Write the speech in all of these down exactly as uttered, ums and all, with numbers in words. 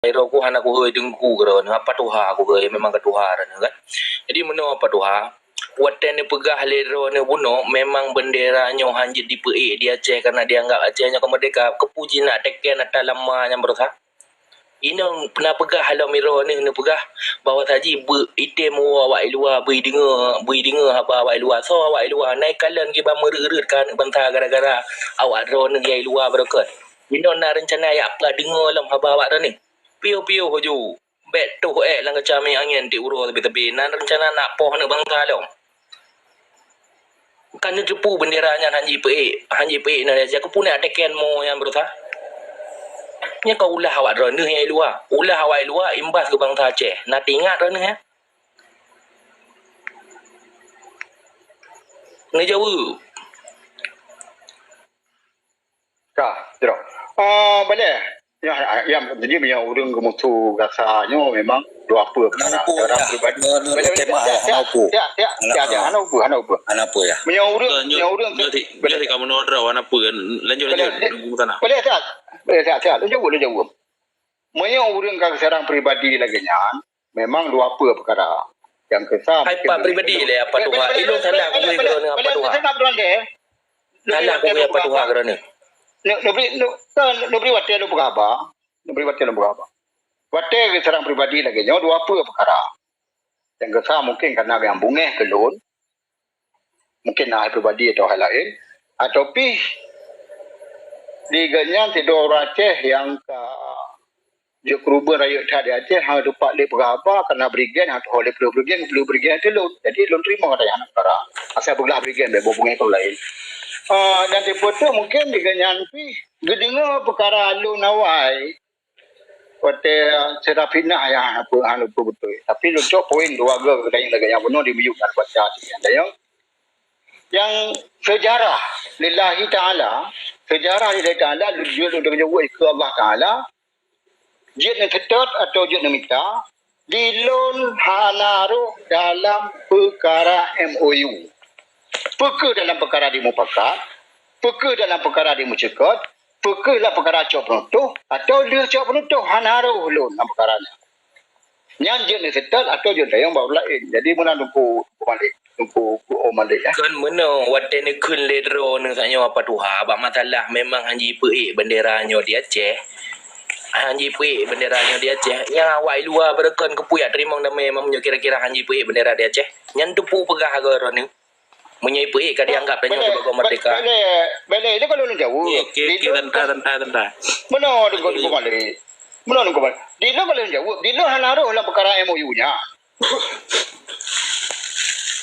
Iro ku hana kuhôi teungku keudroe nyoe, apa tuha kuhôi, memang ka tuha droeneuh kan. Jadi meunoe apa tuha, watèe neupeugah lé droeneuh bunoe, memang bendera nyoe han jeuet dipeuék di Aceh karena dianggap Aceh nyoe ka merdeka. Keupeue jih nak teken ata lama nyang beureusa? Inong pernah peugah lom droeneuh neupeugah bahwa saji beu item woe awak luwa, beu deungoe, beu deungoe haba awak luwa. Soe awak luwa? Nai kalon kiban meureuet-reuet keu aneuk bansa gara-gara awak droeneuh nyang luwa beureukat. Inong na reuncana jak peudeungoe lom haba awak droeneuh. Piôh-piôh ju. Bèk toh ék lam keuca minyeuk angén tiep uroe teubé-teubé. Na reuncana nak poh aneuk bansa lom. Kan neuteupeue bendera nyan han jipeuék, han jipeuék na lé jak keupeue nak teken mo nyang beureusa. Nyan ka ulah awak droeneuh nyang luwa. Ulah awak luwa imbas keu bansa Aceh. Na teuingat droeneuh nyan? Neujaweueb. Ka, sidroe. Ah, balèe. Ya, ya, jadi meunyoe ureueng geumusu rasa nyoe memang dua peue perkara. Hana upeue, ya. Pribadi. Nyoe, nyoe balèe, balèe, kemah, ya, hana upeue. Ya, ya, ya, ya, hana upeue, hana upeue. Hana upeue, ya. Meunyoe ureueng, nyoe, meunyoe ureueng nyoe si, nyoe si kamoe droe hana upeue kan. Lanjut, lanjut. Balèe, balèe, siat. Balèe, siat, siat. Lanjut, lanjut. Meunyoe ureueng ka geuseurang pribadi lagèe nyan, memang dua peue peukara. Nyang keusa hai mungkin pat pribadi lé apa tuha. Ilôn salah kuhôi droeneuh apa tuha. Salah kuhôi apa tuha droeneuh. Neubri, neubri watèe lôn peugah haba. Neubri watèe lôn peugah haba. Watèe geuseurang pribadi lagèe nyoe dua peue peukara. Nyang keusa mungkin karena nyang beungèh keu lôn. Mungkin na hai pribadi atau hai laén, atau pih di gobnyan sidroe ureueng Aceh nyang ka jeuet keureubeuen rayeuk that di Aceh, hana teupat lé peugah haba, karena brigjen hana teuho lé peuleueh brigjen, peuleueh brigjen teuh lôn. Jadi lôn teurimong gata nyang hana peukara. Asai peugah brigjen bèk boh beungèh keu laén. Ah, nyang sipeue teuh mungkin di gobnyan pih geudeungoe peukara lôn awai. Watèe, eh, Serafinah nyang hana peu-, hana peu beutôi. Tapi lôn cok poin dua goe geutanyoe lagèe nyang bunoe di miyueb dan baca nyang dayang. Nyang seujarah lillahi ta'ala, seujarah lillahi ta'ala, lôn jeuet lôn deungoe keu Allah Ta'ala, jeuet neuseutôt atau jeuet neumita, di lôn hana rôh dalam peukara M O U. Peu kheueh dalam peukara dimupakat, peu kheueh dalam peukara dimeuseukôt, peu kheueh lam peukara cok peunutôh, atau lheueh cok peunutôh hana rôh lôn lam peukara nyan. Nyan jeuet neuseutôt atau jeuet tayong bak ureueng laén. Jadi meunan Teungku, Teungku Malik, Teungku, Teungku Om Malik, ya. Kan meunoe watèe neukheun lé droeneuh tanyoe apa tuha, bak masalah memang han jipeuék bendera nyoe di Aceh. Han jipeuék bendera nyoe di Aceh. Nyang awak luwa beureukan keupeue jak teurimong damé meunyoe kira-kira han jipeuék bendera di Aceh. Nyan teupeue peugah droeneuh. Meunyoe ipeuék ka dianggap tanyoe sibagoe merdeka. Balèe, balèe, itu kalau lôn jaweueb. Oke, oke, oke, tentang, tentang, tentang. Meunoe Teungku, Teungku Malik. Meunoe Teungku Malik. Di lôn kalau lôn jaweueb, di lôn hana rôh lam peukara M O U nyan.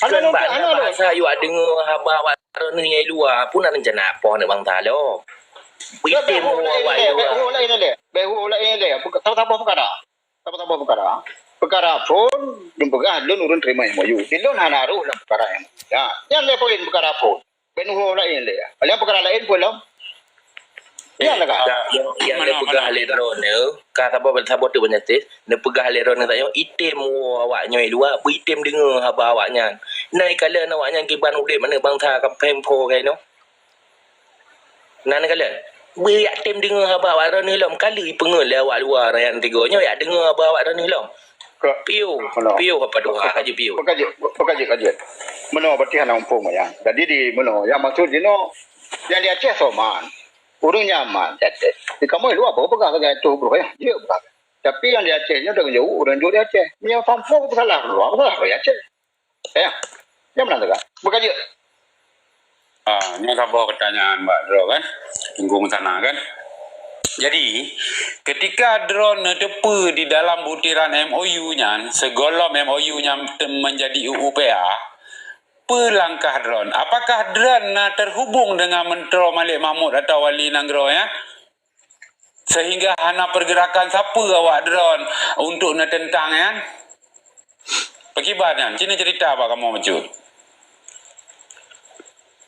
Hana rôh, hana rôh. Bahasa yue deungoe haba awak droeneuh nyang luwa, peue na reuncana poh aneuk bansa lom. Bèk hu awak laén lé, bèk hu awak laén lé. Saboh-saboh peukara. Saboh-saboh peukara. Peukara phon, lôn peugah lôn ureueng teurimong M O U. Di lôn hana rôh lam peukara M O U. Ya, nyan lé poin peukara phon. Bèk neuhôi laén lé. Nyan peukara laén phon lom. Nyan lah ka. Nyang, nyang lôn peugah lé droeneuh, ka saboh, saboh teuk banyak tes, neupeugah lé droeneuh tanyoe, item woe awak nyoe luwa, beu item deungoe haba awak nyan. Nai kalon awak nyan kiban udép aneuk bansa ka phon phon keunoe. Nan kalon. Beu jak tem deungoe haba awak droeneuh lom, ka lheueh peungeut lé awak luwa rakyat tigo nyoe jak deungoe haba awak droeneuh lom. Piôh, piôh apa tuha, ka jeuet piôh. Peukajeuet, peukajeuet, kajeuet. Meunoe berarti hana muphom, ya. Jadi di meunoe, nyang maksud jinoe, nyang di Aceh soe man. Ureueng nyaman di Aceh. Di kamoe luwa apa peugah sagai tuh, bro, ya. Jeuet peugah. Tapi nyang di Aceh nyoe dah jauh ureueng jauh di Aceh. Nyang paham peue salah luwa, peue salah di Aceh. Ya. Nyang meunan teuka. Beukajeuet. Ah, nyoe saboh pertanyaan bak droe kan. Tunggu sana kan. Jadi, ketika droe neuteupeue di dalam butiran M O U nyan, seugolom M O U nyan te-, menjadi U U P A, peue langkah droe? Apakah droe na terhubung dengan Menteri Malik Mahmud atau Wali Nanggroe nyan? Sehingga hana pergerakan sapeue awak droe untuk neuteuntang nyan? Pakiban nyan, cina cerita bak kamoe bacut.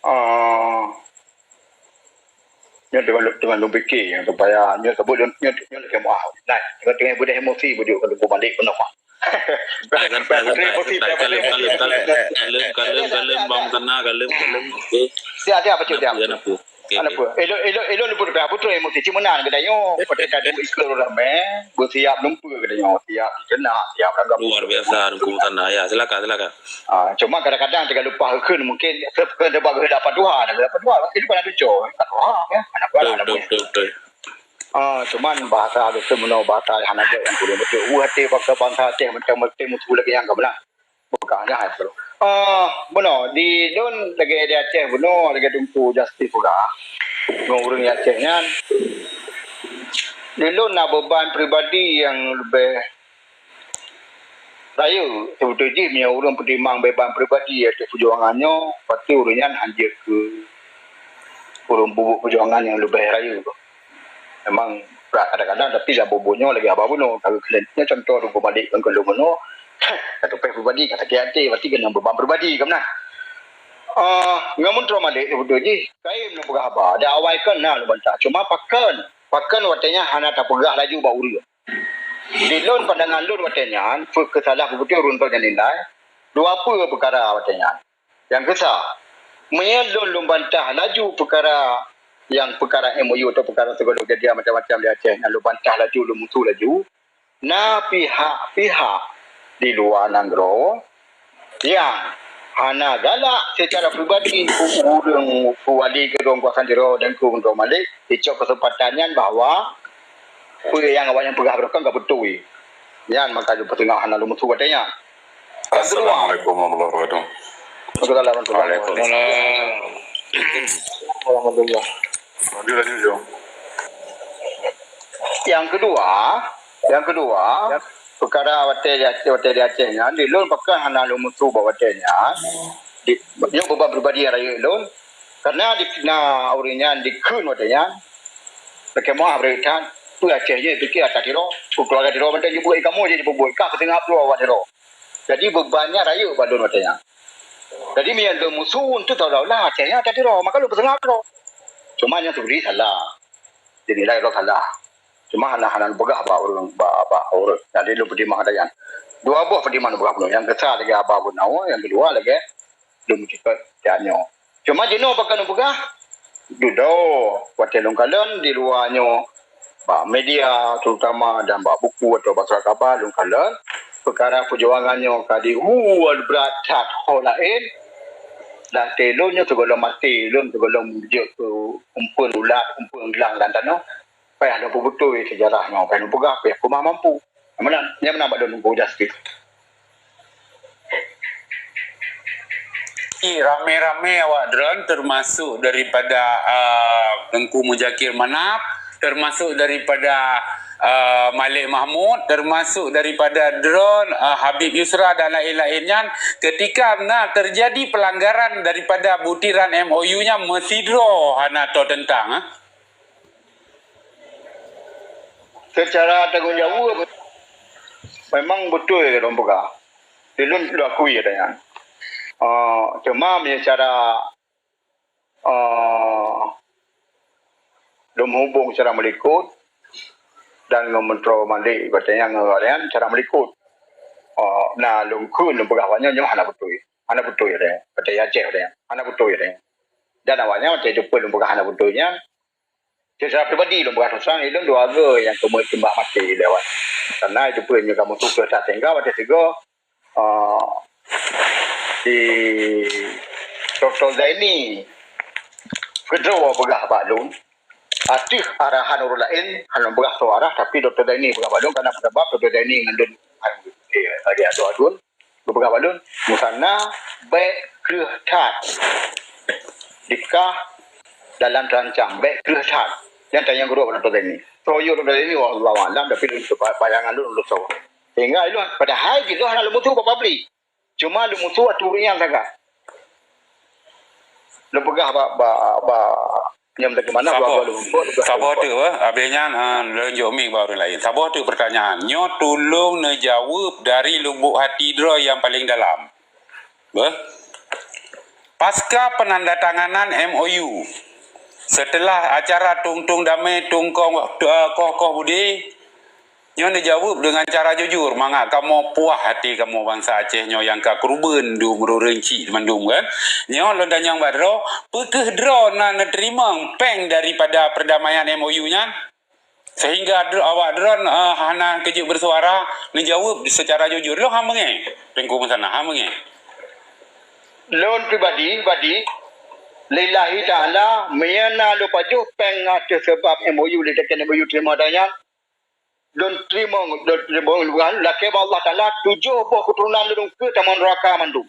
Ah, nyoe teungoh, teungoh lôn pike, nyang supaya nyoe sabab lôn, nyoe, nyoe lôn keumoh. Nah, teungoh, teungoh beudôh emosi bacut keu Teungku Malik peunoh. Santai, santai, santai, santai. Kalem, kalem, kalem. Kalem, kalem, kalem, bang tana, kalem, kalem. Oke. Siap, siap, bacut, siap. Kenapa, kenapa? Okey, okey. Elok, elok, elok luput dah beutôi emosi. Cuma nan geutanyoe, pada tadi ikut ramai, bersiap lumpur geutanyoe, siap kena, siap ragam. Luar biasa, Teungku Musannaf. Ya, silakan, silakan. Ah, cuma kadang-kadang teuka lupa kheun mungkin se-, kheun sebab geuhadapan Tuhan, geuhadapan Tuhan, itu kan ada cok, tak Tuhan, ya. Anak Tuhan, betul, anak betul, betul, betul. Ah, cuman bahasa geutanyoe meunoe bahasa hana jeuet nyang kureueng beutôi. Uh, até bangsa-bangsa Aceh macam-macam musuh lagèe nyang ka meunan. Bukan hanya itu. Ah, bunoe, di lôn lagèe di Aceh bunoe, lagèe Teungku Justin peugah. Ngon ureueng Aceh nyan, di lôn na beban pribadi nyang leubeh rayeuk, seubeutôi jih meunyoe ureueng peutimang beban pribadi ateueh peujuangan nyoe, pasti ureueng nyan hanjeuet keu ureueng bubuet peujuangan nyang leubeh rayeuk. Memang brat kadang-kadang, tapi lam bubuet nyoe lagèe haba bunoe, ka geukheun nyoe contoh Teungku Malik ngon keu lôn bunoe, ka tupéh pribadi, ka sakét até, pasti keunong beban pribadi, ka meunan. Ah, ngon meuntro Malik seubeutôi jih, kayém lôn peugah haba, di awai kon na lôn bantah, cuma pakon, pakon watèe nyan hana tapeugah laju bak ureueng. Di lôn, pandangan lôn watèe nyan, peue keusalah peubeutôi ureueng nyan nilai, dua peue peukara watèe nyan. Nyang keusa, meunyoe lôn, lôn bantah laju peukara nyang peukara M O U atau peukara sigohlom kejadian macam-macam di Aceh nyan lôn bantah laju, lôn musu laju, na pihak-pihak di luwa nanggroe nyang hana galak seucara pribadi keu ureueng, keu wali, keu ureueng kuasa sidroe dan keu ureueng Malik, jicok keuseumpatan nyan bahwa peue nyang awaknyan peugah baroe kan ka beutôi. Nyan maka lôn peuteungoh hana lôn musu watèe nyan. Nyang keudua. Assalamualaikum warahmatullahi wabarakatuh. Waalaikumsalam. Waalaikumsalam. Lanjut, lanjut, jom. Nyang keudua, nyang keudua, peukara watèe di Aceh, watèe di Aceh nyan, di lôn pakon hana lôn musu bak watèe nyan. Di, nyoe beban pribadi nyang rayeuk lôn. Karena di, na ureueng nyan dikheun watèe nyan, lakèe meu'ah bri that, peue Aceh jih pike ata Tiro, peue keuluwarga Tiro mantong jibuet, kamoe jih jibuet, ka peuteungoh ploh awak Tiro. Jadi beban nyan rayeuk bak lôn watèe nyan. Jadi meunyoe lôn musu, untuk seolah-olah Aceh nyan ata Tiro, maka lôn peuteungoh Tiro. Cuma nyan seubri salah. Dinilai droe salah. Cuma hana, hana peugah bak ureueng, bak, bak ureueng. Jadi lôn peutimang ata nyan. Dua boh peutimang lôn peugah bunoe. Nyang keusa lagèe haba bunoe, nyang keudua lagèe lôn meucukot tanyoe. Cuma jinoe pakon lôn peugah, dudoe watèe lôn kalon di luwa nyoe, bak media terutama dan bak buku atau bak surat khabar lôn kalon, peukara peujuangan nyoe ka dihue brat that ho laén, dan até lôn nyoe sigohlom maté lôn, sigohlom jeuet keu umpeuen ulat, umpeuen glang lam tanoh, payah lôn peubeutôi seujarah nyoe, payah lôn peugah, payah peumah mampu. Nyang meunan, nyang meunan bak lôn Teungku Justin. Ih, ramé-ramé awak droen, termasuk daripada, ah, Teungku Muzakir Manaf, termasuk daripada, ah, Malik Mahmud, termasuk daripada droen, ah, Habib Yusra dan laén-laén nyan, ketika na terjadi pelanggaran daripada butiran M O U nyan, meusidroe hana toe teuntang, ah. Secara tanggong jaweueb, memang beutôi lôn peugah. Di lôn, lôn akui ata nyan. Ah, cuma meunyoe cara, ah, lôn meuhubong secara meulikot dan ngon Menteri Malik, katanya ngon awak nyan secara meulikot. Ah, na lôn kheun lôn peugah awak nyan, nyoe hana beutôi. Hana beutôi ata nyan. Kata Aceh ata nyan. Hana beutôi ata nyan. Dan awak nyan watèe jumpa lôn peugah hana beutôi nyan, secara pribadi lôn peugah terus terang, lôn dua goe nyang keumeung teumbak maté lewat. Karena itu pun nyang kamoe tutoe that sehingga watèe sigoe, ah, di Doktor Zaini keudroe peugah bak lôn, ateueh arahan ureueng laén, hana peugah soe arah, tapi Doktor Zaini peugah bak lôn, karena sabab Doktor Zaini ngon lôn, eh, lagèe aduen-aduen. Geupeugah bak lôn, Musannaf bèk kreueh that. Dikah dalam terancam, bèk kreueh that. Nyang tanyong guru pada Doktor Zaini. Soe yue Doktor Zaini, wallahu a'lam, tapi lôn, bayangan lôn, lôn soe. Sehingga lôn, padahai jih lôn hana lôn musu bak publik. Cuma lôn musu ateueh ureueng nyan sagai. Lôn peugah bak, bak, bak, nyang bagaimana saboh, dua belas lubuk, saboh teuk, eh. Habis nyan, ah, lôn jok mic bak ureueng laén. Saboh teuk pertanyaan. Nyoe tulông neujaweueb dari lubuk hati droe nyang paleng dalam. Beuh. Pasca penandatanganan M O U, setelah acara tung-tung damé, tung kong, eh, koh-koh budé, Nyoe neujaweueb deungon cara jujur mangat kamoe puah até kamoe bansa Aceh nyoe nyang ka keureubeuen dum ureuëng chik mandum kan. Nyoe lôn tanyong bak droe, peu kheueh droe na neuteurimong péng daripada perdamaian M O U nyan? Sehingga dro-, awak droe, eh, hana keujeuet bersuara, neujaweueb secara jujur. Lôn hana meungéh, Teungku Muzana, hana meungéh. Lôn pribadi, pribadi, lillahi ta'ala, meunyo na lôn pajoh péng ateueh sabab M O U, lé teuken M O U teurimong tanyan, lôn teurimong, lôn teurimong, lakée bak Allah Ta'ala, tujoh boh keuturonan lôn keu tamong neuraka mandum.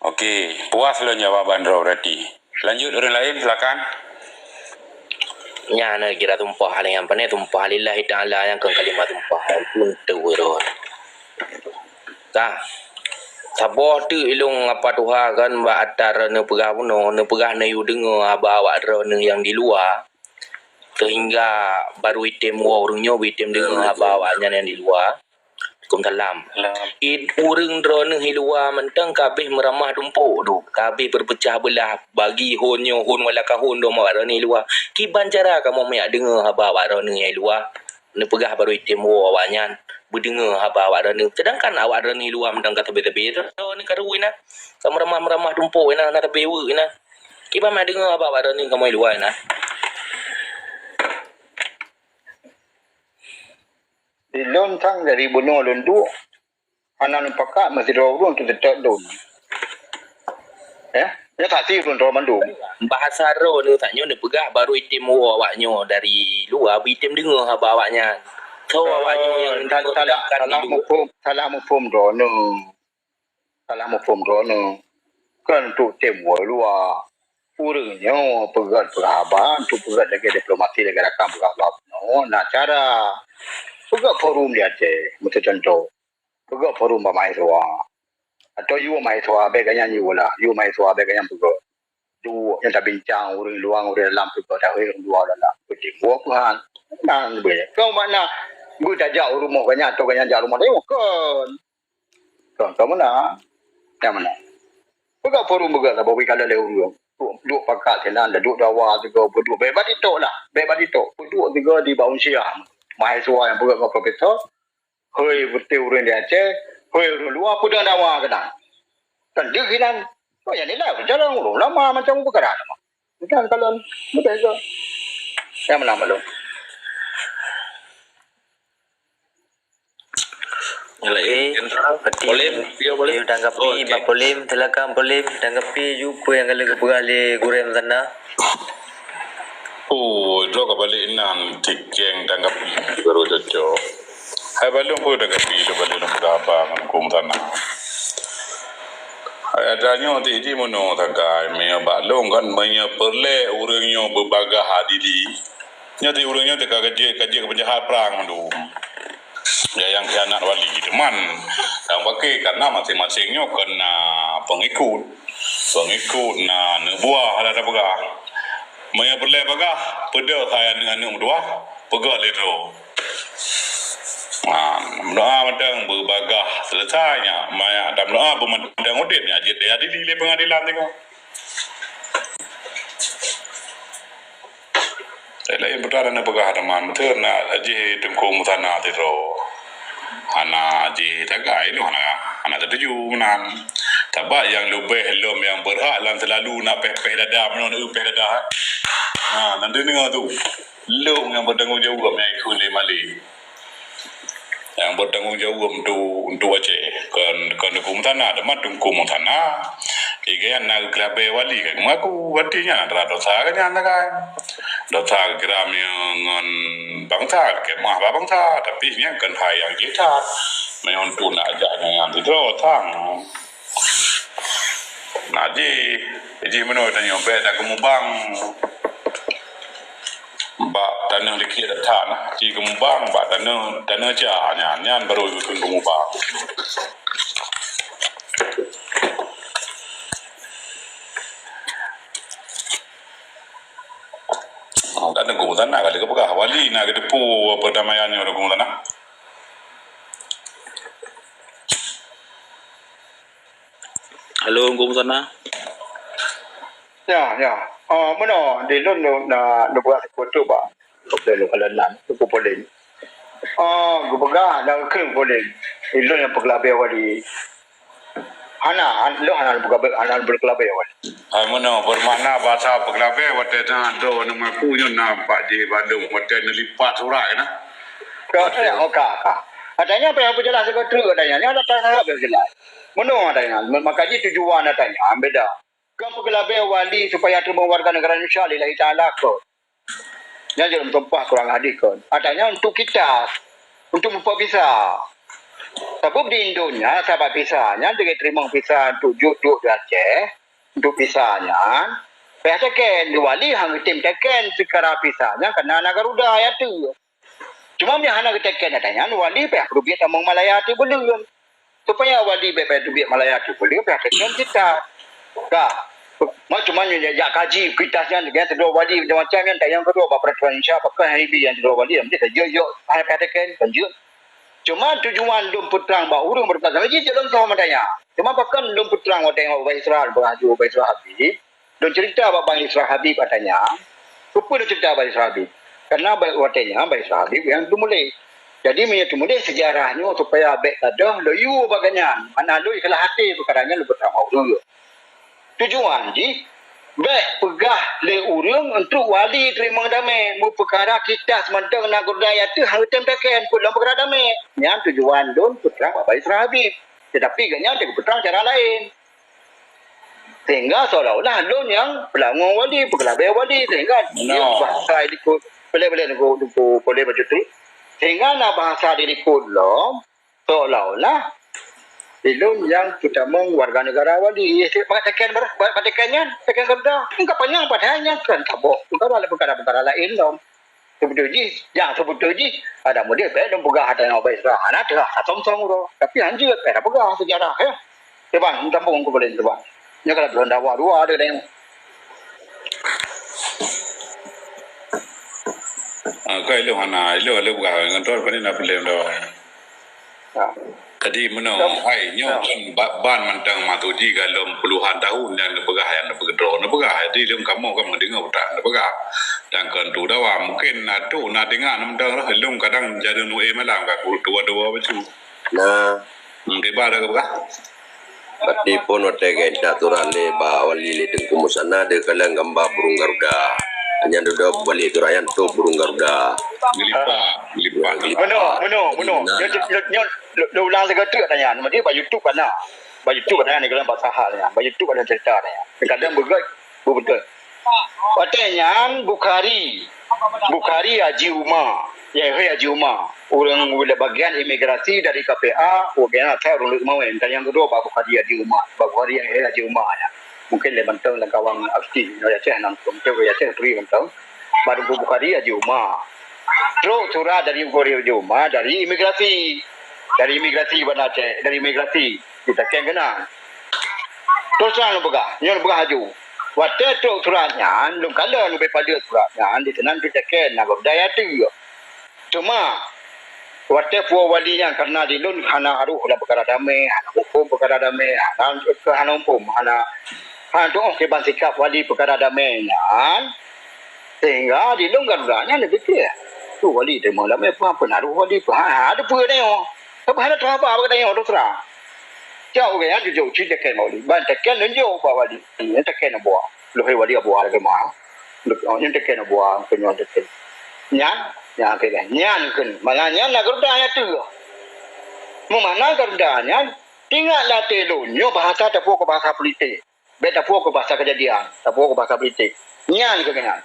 Oke, puas lôn jawaban droe berarti. Lanjut ureuëng laén, silakan. Nyan na kira tumpah lé nyang pané tumpah lillahi ta'ala nyang kon kalimat tumpah pun teuweuron. Ka. Saboh teuk ilong apa tuha kan bak atra neupeugah bunoe, neupeugah neuyue deungoe haba awak droeneuh nyang di luwa. Sehingga baru item woe ureuëng nyoe, item deungoe haba awak nyan nyang di luwa. Waalaikumsalam. Salam. Id ureuëng droeneuh i luwa mantong ka abéh meuramah tumpok tu, ka abéh beupeucah beulah bagi hon nyoe hon walakah hon dom awak droeneuh i luwa. Kiban cara kamoe meujak deungoe haba awak droeneuh nyang i luwa? Neupeugah baru item woe awak nyan beudeungoe haba awak droeneuh. Seudangkan awak droeneuh i luwa mantong ka sabé-sabé droeneuh ka rui na. Ka meuramah-meuramah tumpok na, na sabé weuek na. Kiban meujak deungoe haba awak droeneuh kamoe i luwa na. Di lôn sang dari bunoe lôn duek, hana lôn pakat meusidroe ureuëng teuteutôt lôn. Eh, nyoe saksi ulôn droe mandum. Bahasa droeneuh tanyoe neupeugah baru item woe awak nyoe dari luwa, beu item deungoe haba awak nyan. Soe awak nyoe nyang Eh, ta-, salah, salah muphom, salah muphom droeneuh. Salah muphom droeneuh. Kon untuk tem woe luwa. Ureuëng nyoe peugét peuraba untuk peugét lagée diplomasi lagée rakan peugah bak bunoe na cara. Peugét forum di Aceh, meucontoh. Peugét forum bak mahasiswa. Atau yue mahasiswa, bék gobnyan yue lah. Yue mahasiswa, bék gobnyan peugét. Duek nyang tabincang ureuëng luwa ngon ureuëng dalam, peugah dahé ureuëng luwa dalam. Peutimbo peuhan. Nyan beu. Kon makna beu tajak u rumoh gobnyan atau gobnyan jak rumoh tanyoe, kon. Kon, kon meunan. Nyang meunan. Peugah forum peugah saboh wikala lé ureuëng. Duek, duek pakat sinan, duek dawa sigoe, peuduek bék bak TikTok lah. Bék bak TikTok. Peuduek sigoe di bak unsia. Mahasiswa nyang peugah ngon profesor, hôi beutôi ureuëng di Aceh, hôi ureuëng luwa peudong dawa keunan. Kan deuh inan. Kok nyang nilai ureuëng calon, ureuëng ulama macam peukara nama. Bukan calon, beutôi ke? Nyang meunan balum. Nyang laén, Oke, Jenderal. Berarti Polim, dia boleh. Dia tanggapi, Oke. Bang Polim, silakan Polim, tanggapi ju peue nyang ka lheueh geupeugah lé gurée meunan. Oh, droe ka balek inan, tikeng tanggap baru cocok. Hai balong pun tanggap lom balek lom berapa ngon hukum tanah. Hai ada nyoe ti ji meunoe tagai meunyoe bak lôn kan meunyoe peureulée ureuëng nyoe beubagah adili. Nyoe ti ureuëng nyoe teuka kajeuet, kajeuet keu penjahat prang mandum. Ya nyang khianat wali teuma nyang paké karena masing-masing nyoe kon na pengikut. Pengikut na aneuk buah ada tapeugah. Meunyoe peureulée bagah, peudeuh hai aneuk-aneuk meutuwah, peugah lé droe. Ha, meudoa mantong beubagah selesai nyan, maya dan meudoa beumantong udeb nyan jeuet diadili lé pengadilan teuka. Laén-laén peugah dan peugah teuma, beutôi na jih Teungku Muzana sidroe. Hana jih tagai lôn hana, hana tatuju meunan. Sabab nyang leubeh lom nyang beurhak lam seulalu na péh-péh dada meunan, na péh dada. Ha, nan deungoe tu. Lôn nyang bertanggung jaweueb nyang ikheun lé malée. Nyang bertanggung jaweueb untuk, untuk Aceh. Kon, kon Teungku Muzana, teuma Teungku Muzana. Igan na geukheun lagée wali kan mengaku, berarti nyan adalah dosa kan nyan kan. Dosa geukira meungon bangsa, kemah bak bangsa, tapi nyan kon hai nyang jih that. Meunyoe untuk nak jak nyan sidroe sang. Nah, jih, jih meunoe tanyoe bék takeumubang bak tanoh likit that, jih keumubang bak tanoh, tanoh ja nyan, nyan baru geukheun keumubang. Oh, dan Teungku Muzana ka lheueh geupeugah, wali na geuteupeue perdamaian nyoe Teungku Muzana. Halo, Teungku Muzana. Ya, ya. Ah, meunoe, di lôn, lôn na, lôn buat seukutu bak. Lôn, lôn, lôn, lôn, lôn, lôn, lôn, Oh, geupeugah dan kheun boleh. Ilôn nyang peugeulabeh wali. Hana, han-, lôn hana peugeulabeh, hana peugeulabeh wali. Hai meunoe, bermakna bahasa peugeulabeh watèe na droe nyang mengaku nyoe na Pak J Bandung watèe neulipat surat na. Ka, eh, oh, ka, ka. Katanya apa yang berjelas ke tu katanya. Ni ada tak salah berjelas. Meunoe katanya. Maka ji tujuan katanya beda. Kon peugeulabeh wali supaya teurimong warga negara Indonesia lillahi ta'ala kon. Nyan jeuet meutumpah kurang adé kon. Katanya untuk kita, untuk muphom visa. Sabab di Indo nyan sabat visa nyan, lagèe teurimong visa untuk jok-jok di Aceh, untuk visa nyan, payah teken, wali han geutem teken seukara visa nyan karena na Garuda ya tu. Cuma meunyo hana geuteken ata nyan, wali payah peudubiet tamong Malaya ti buleuen. Supaya wali bèk payah dubiet Malaya ti buleuen, payah teken kitab. Ka. Ma cuma nyoe jak kaji kitab nyan, nyan sidroe wali macam-macam nyan, dan nyang keudua bak peraturan Indonesia, pakon hari bi nyang sidroe wali, mesti ka jok-jok, hana payah teken, kan jeuet. Cuma tujuan lôn peutrang bak ureueng beurukat sama jih, lôn soe matanya. Cuma pakon lôn peutrang watèe nyoe Bang Isra, Bang Haju, Bang Isra Habib. Lôn cerita bak Bang Isra Habib katanya, peue lôn cerita Bang Isra Habib? Karena ba-, watèe nyan Bang Isra Habib nyang teumuléh. Jadi, meunyoe teumuléh sejarah nyoe supaya bèk gadôh, lôn yue bak gobnyan. Mana lôn ikhlaih até peukara nyan lôn peutamong ureueng. Tujuan jih, bèk peugah lé ureueng untuk wali teurimong damé, meupeukara kitab seumantong na Garuda ya tu han geutem teken, peue lom peukara damé. Nyan tujuan lôn peutrang bak Bang Isra Habib. Tetapi gobnyan teupeutrang cara laén. Sehingga seolah-olah lôn nyang peulangon wali, peugeulabeh wali, sehingga bahasa di likot, boleh-boleh nunggu, nunggu, boleh bacut tu. Sehingga na bahasa di likot lom, seolah-olah ilôn nyang peutamong warga negara wali. Eh, bak teken ber-, bak, bak teken nyan, teken Garuda. Engka panyang padahai nyan kan saboh. Engka ada perkara-perkara laén lom. Seubeutôi jih, nyang seubeutôi jih, ada model bèk lôn peugah ata nyoe bèk sejarah. Hana teuh, asong-song uroe. Tapi hanjeuet, bèk tapeugah sejarah, ya. Teubang, tampông keu boleh teubang. Nyoe kalau belum dawa dua ada deng. Ah, kai lôn hana, lôn, lôn peugah ngon tuan, kau ni nak peulem dawa. Ya. Jadi, meunoe, ya, hai, nyoe, ya, kan ba-, ban mantong maksud jih ka lom puluhan tahun nyang neupeugah, nyang neupeugah droe neupeugah. Jadi, lôn kamoe kan meudeungoe utak neupeugah. Dan keu tu dawa, mungkin na tu na deungoe mantong lah, lôn kadang jareung nu'e malam ka ku dua-dua bacut. Nah. Hmm, kiban dah ka peugah. Berarti pun watèe geuintat surat lé bak wali lé Teungku Musana, deuh kalon gamba burung Garuda. Hanya dudoe balik surat nyan tu burung Garuda. Geulipat, geulipat. Meunoe, meunoe, meunoe. Nah. Nyoe, nyoe, nyoe, Lôn, lôn ulang sigoe teuk tanya. Maksudnya, bak YouTube ka na. Bak YouTube ka na, ni, kadang bak saha tanya. Bak YouTube ada cerita tanya. Kadang beugöt, beutôi. Watèe nyan, Bukhari. Bukhari Haji Uma. Ya, hai Haji Uma. Ureueng bagian imigrasi dari K P A, ureueng asai ureueng Lhokseumawe. Dan nyang keudua, bak Bukhari Haji Uma. Bak Bukhari nyang hai Haji Uma, ya. Mungkin lé mantong lam kawang aktif. Nyoe Aceh, nang mungkin Aceh, Turi mantong. Bak Teungku Bukhari Haji Uma. Trok surat dari Bukhari Haji Uma, dari imigrasi. Dari imigrasi Banda Aceh, dari imigrasi. Jiteken keunan. Terus terang lôn peugah, nyoe lôn peugah laju. Watèe trok surat nyan, lôn kalon leubeh paleuet surat nyan, di sinan jiteken na Garuda ya tu. Cuma, watèe puwoe wali nyan, karena di lôn hana harôh lam peukara damé, hana muphom peukara damé, hana, hana muphom, hana, hana tu'oh kiban sikap wali peukara damé nyan, sehingga di lôn Garuda nyan leubeh clear. Tu wali teurimong damé, peue, peue na roh wali, peue, ha, ha, ada peue tanyoe. Tapi hana teuhaba bak tanyoe, terus terang. Cak ureueng nyan jujok, ci teken bak wali. Ban teken lôn jok bak wali. Nyan teken buah. Lôn hai wali buah lagèe ma. Nyan teken buah, nyan teken. Nyan, nyan keu nyan. Nyan keu, malah nyan na Garuda nyan tu. Meumakna Garuda nyan, ingat latèe lôn, nyoe bahasa tapuwoe keu bahasa politik. Bèk tapuwoe keu bahasa kejadian, tapuwoe keu bahasa politik. Nyan keu nyan.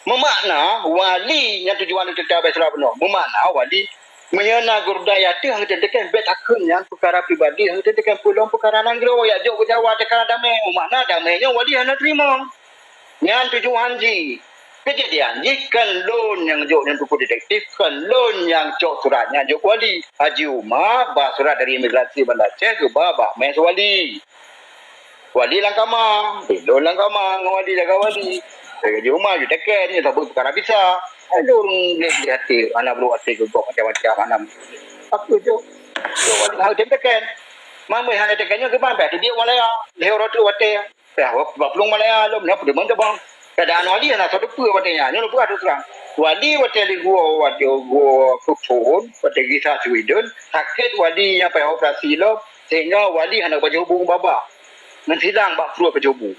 Meumakna wali nyan tujuan teuta bèk salah bunoe. Meumakna wali meunyoe na Garuda ya tu han teken, bèk takheun nyan peukara pribadi, han teken peue lom peukara nanggroe, ya jok keu Jawa peukara damé. Meumakna damé nyoe wali hana teurimong. Nyan tujuan jih. Kejadian jih kon lôn nyang jok nyan buku detektif, kon lôn nyang cok surat nyan jok wali. Haji Uma ba surat dari imigrasi Banda Aceh geuba bak mé wali. Wali lam kama, lôn lam kama ngon wali, jaga wali. Haji Uma jiteken, nyoe sabab peukara bisa. Lôn gleh-gleh até, hana brôk até geugob macam-macam, hana. Apa jok? Jok wali hana teken. Mamai hana teken nyoe geuban bèk teubiet Malaya. Lhèe uroe teuk watèe. Yah, bak plueng Malaya lom, nyoe peudeumang teubang. Keadaan wali hana soe teupeue watèe nyan, nyoe lôn peugah terus terang. Wali watèe lé gua, watèe gua keuphon, watèe gisa Sweden, sakét wali nyang payah operasi lom, sehingga wali hana pajoh bu ngon babah. Ngon silang bak pruet pajoh bu.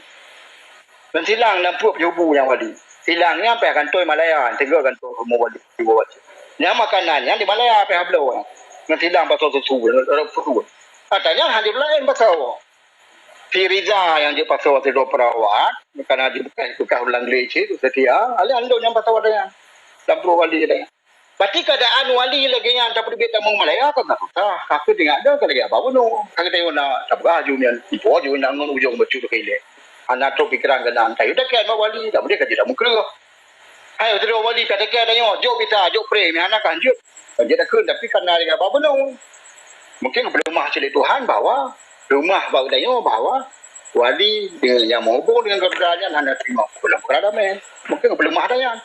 Ngon silang lam pruet pajoh bu nyang wali. Silang nyan payah gantôi Malaya, sehingga gantôi rumoh wali. Nyang makanan nyan di Malaya payah bloe. Ngon silang pasoe susu, rot pruet. Ata nyan hana jilaén pasoe. Si Riza nyang jeuet pasoe sidroe perawat, karena di bekas-bekas ureueng English cit, setia, alèh andong nyang pasoe ata nyan. Lam pruet wali ata nyan. Berarti keadaan wali lagèe nyan tapeuteubiet tamong Malaya ka susah. Ka keuh ingat dah ka lagèe Abah Bunoe. Ka geutanyoe na tapeugah aju nyan, empu aju nyan ngon ujong bacut ka ilèe. Hana trok pikeran keunan. Ka yue takheun bak wali, tak boleh ka jeuet lam meukreueh. Hai, sidroe wali ka takheun tanyoe, jok bisa, jok prem, hana ka hanjeuet. Hanjeuet takheun, tapi ka na lagèe Abah Bunoe. Mungkin geupeulumah cit lé Tuhan bahwa, lumah bak geutanyoe bahwa wali dengan nyang meuhubung dengan keluarga nyan hana terima dalam perkara damai. Mungkin geupeulumah ata nyan.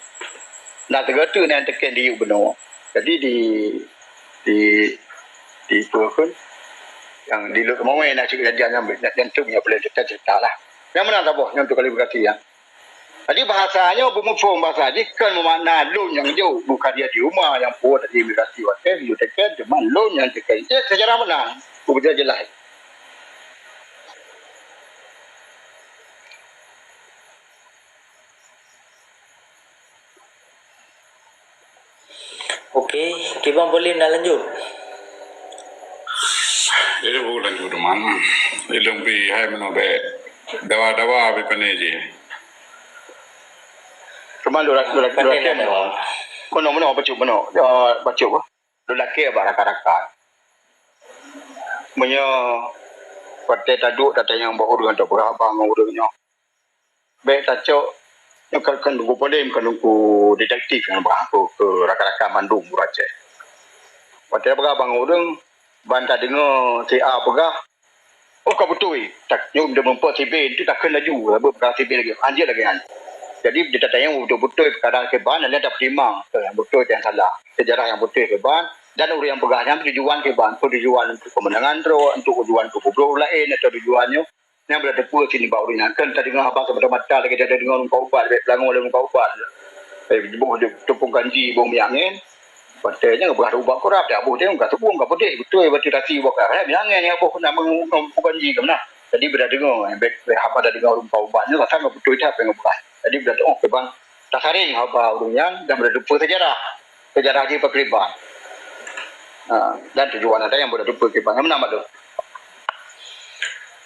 Nah, teugeutu nyang teuken di yub bunoe. Jadi di, di, di peue kheun, nyang di Lhokseumawe na cit kejadian nyang, nyang jantung nyang boleh cerita-cerita lah. Nyang meunan saboh, nyang tu kali berkati ya. Jadi bahasa nyoe beumuphom bahasa jih kon meumakna lôn nyang jok, bukan dia di rumah nyang puwoe tadi berkati watèe, yue teuken, cuma lôn nyang teuken. Cit sejarah meunan, kupeujeuet jeulaih. Okey, kiban boleh nak lanjut? Jadi, bukan lanjut teman. Ilong pi hai meunoe bèk. Dawa-dawa pi pané jih. Cuma lôn, lôn, lôn, Pané lôn, nak dawa. Meunoe, meunoe, bacut, meunoe. Ya, bacut, bah. Lôn lakèe bak rakan-rakan. Meunyoe watèe taduek tatanyong bak ureueng atau beurapa ngon ureueng nyoe. Bèk tacok, nyoe kan, kan Teungku Polem, kan Teungku detektif nyang bak aku keu rakan-rakan mandum ureueng Aceh. Watèe peugah bang ureueng, ban tadeungoe si A peugah, "Oh, ka beutôi." Tak, nyoe meureumpok si B, tu takheun laju, sabe peugah si B lagèe, hanjeuet lagèe nyan. Jadi, di tatanyong beutôi-beutôi peukara kiban, dan tapeutimang, eh, nyang beutôi nyang salah. Sejarah nyang beutôi kiban, dan ureueng nyang peugah nyan tujuan kiban, peue tujuan untuk kemenangan droe, untuk tujuan untuk peubloe ureueng laén, atau tujuan nyoe Nyang beulateupeue cit nibak ureueng nyan, kheun tadeungoe haba seumata-mata lagèe tadeungoe ureueng ka ubat, lagèe peulangô lé ureueng ka ubat. Eh, boh teupông ganji, boh minyeuk angèn. Watèe nyan geupeugah ubat kurab, dak boh teuh ka teupeue, ka peudeh, beutôi, batu tasi, boh ka, eh, minyeuk angèn nyang boh na meung-, meung-, meung ganji ka meunan. Jadi, beulat deungoe, eh, bèk, bèk haba tadeungoe ureueng ka ubat nyan, rasa ka beutôi that nyang geupeugah. Jadi, beulat deungoe, oh, kiban tasaréng haba ureueng nyan dan beulateupeue seujarah. Seujarah jih pakriban. Ha, dan tujuan ata nyang beulateupeue kiban. Nyang meunan, Mak Dum.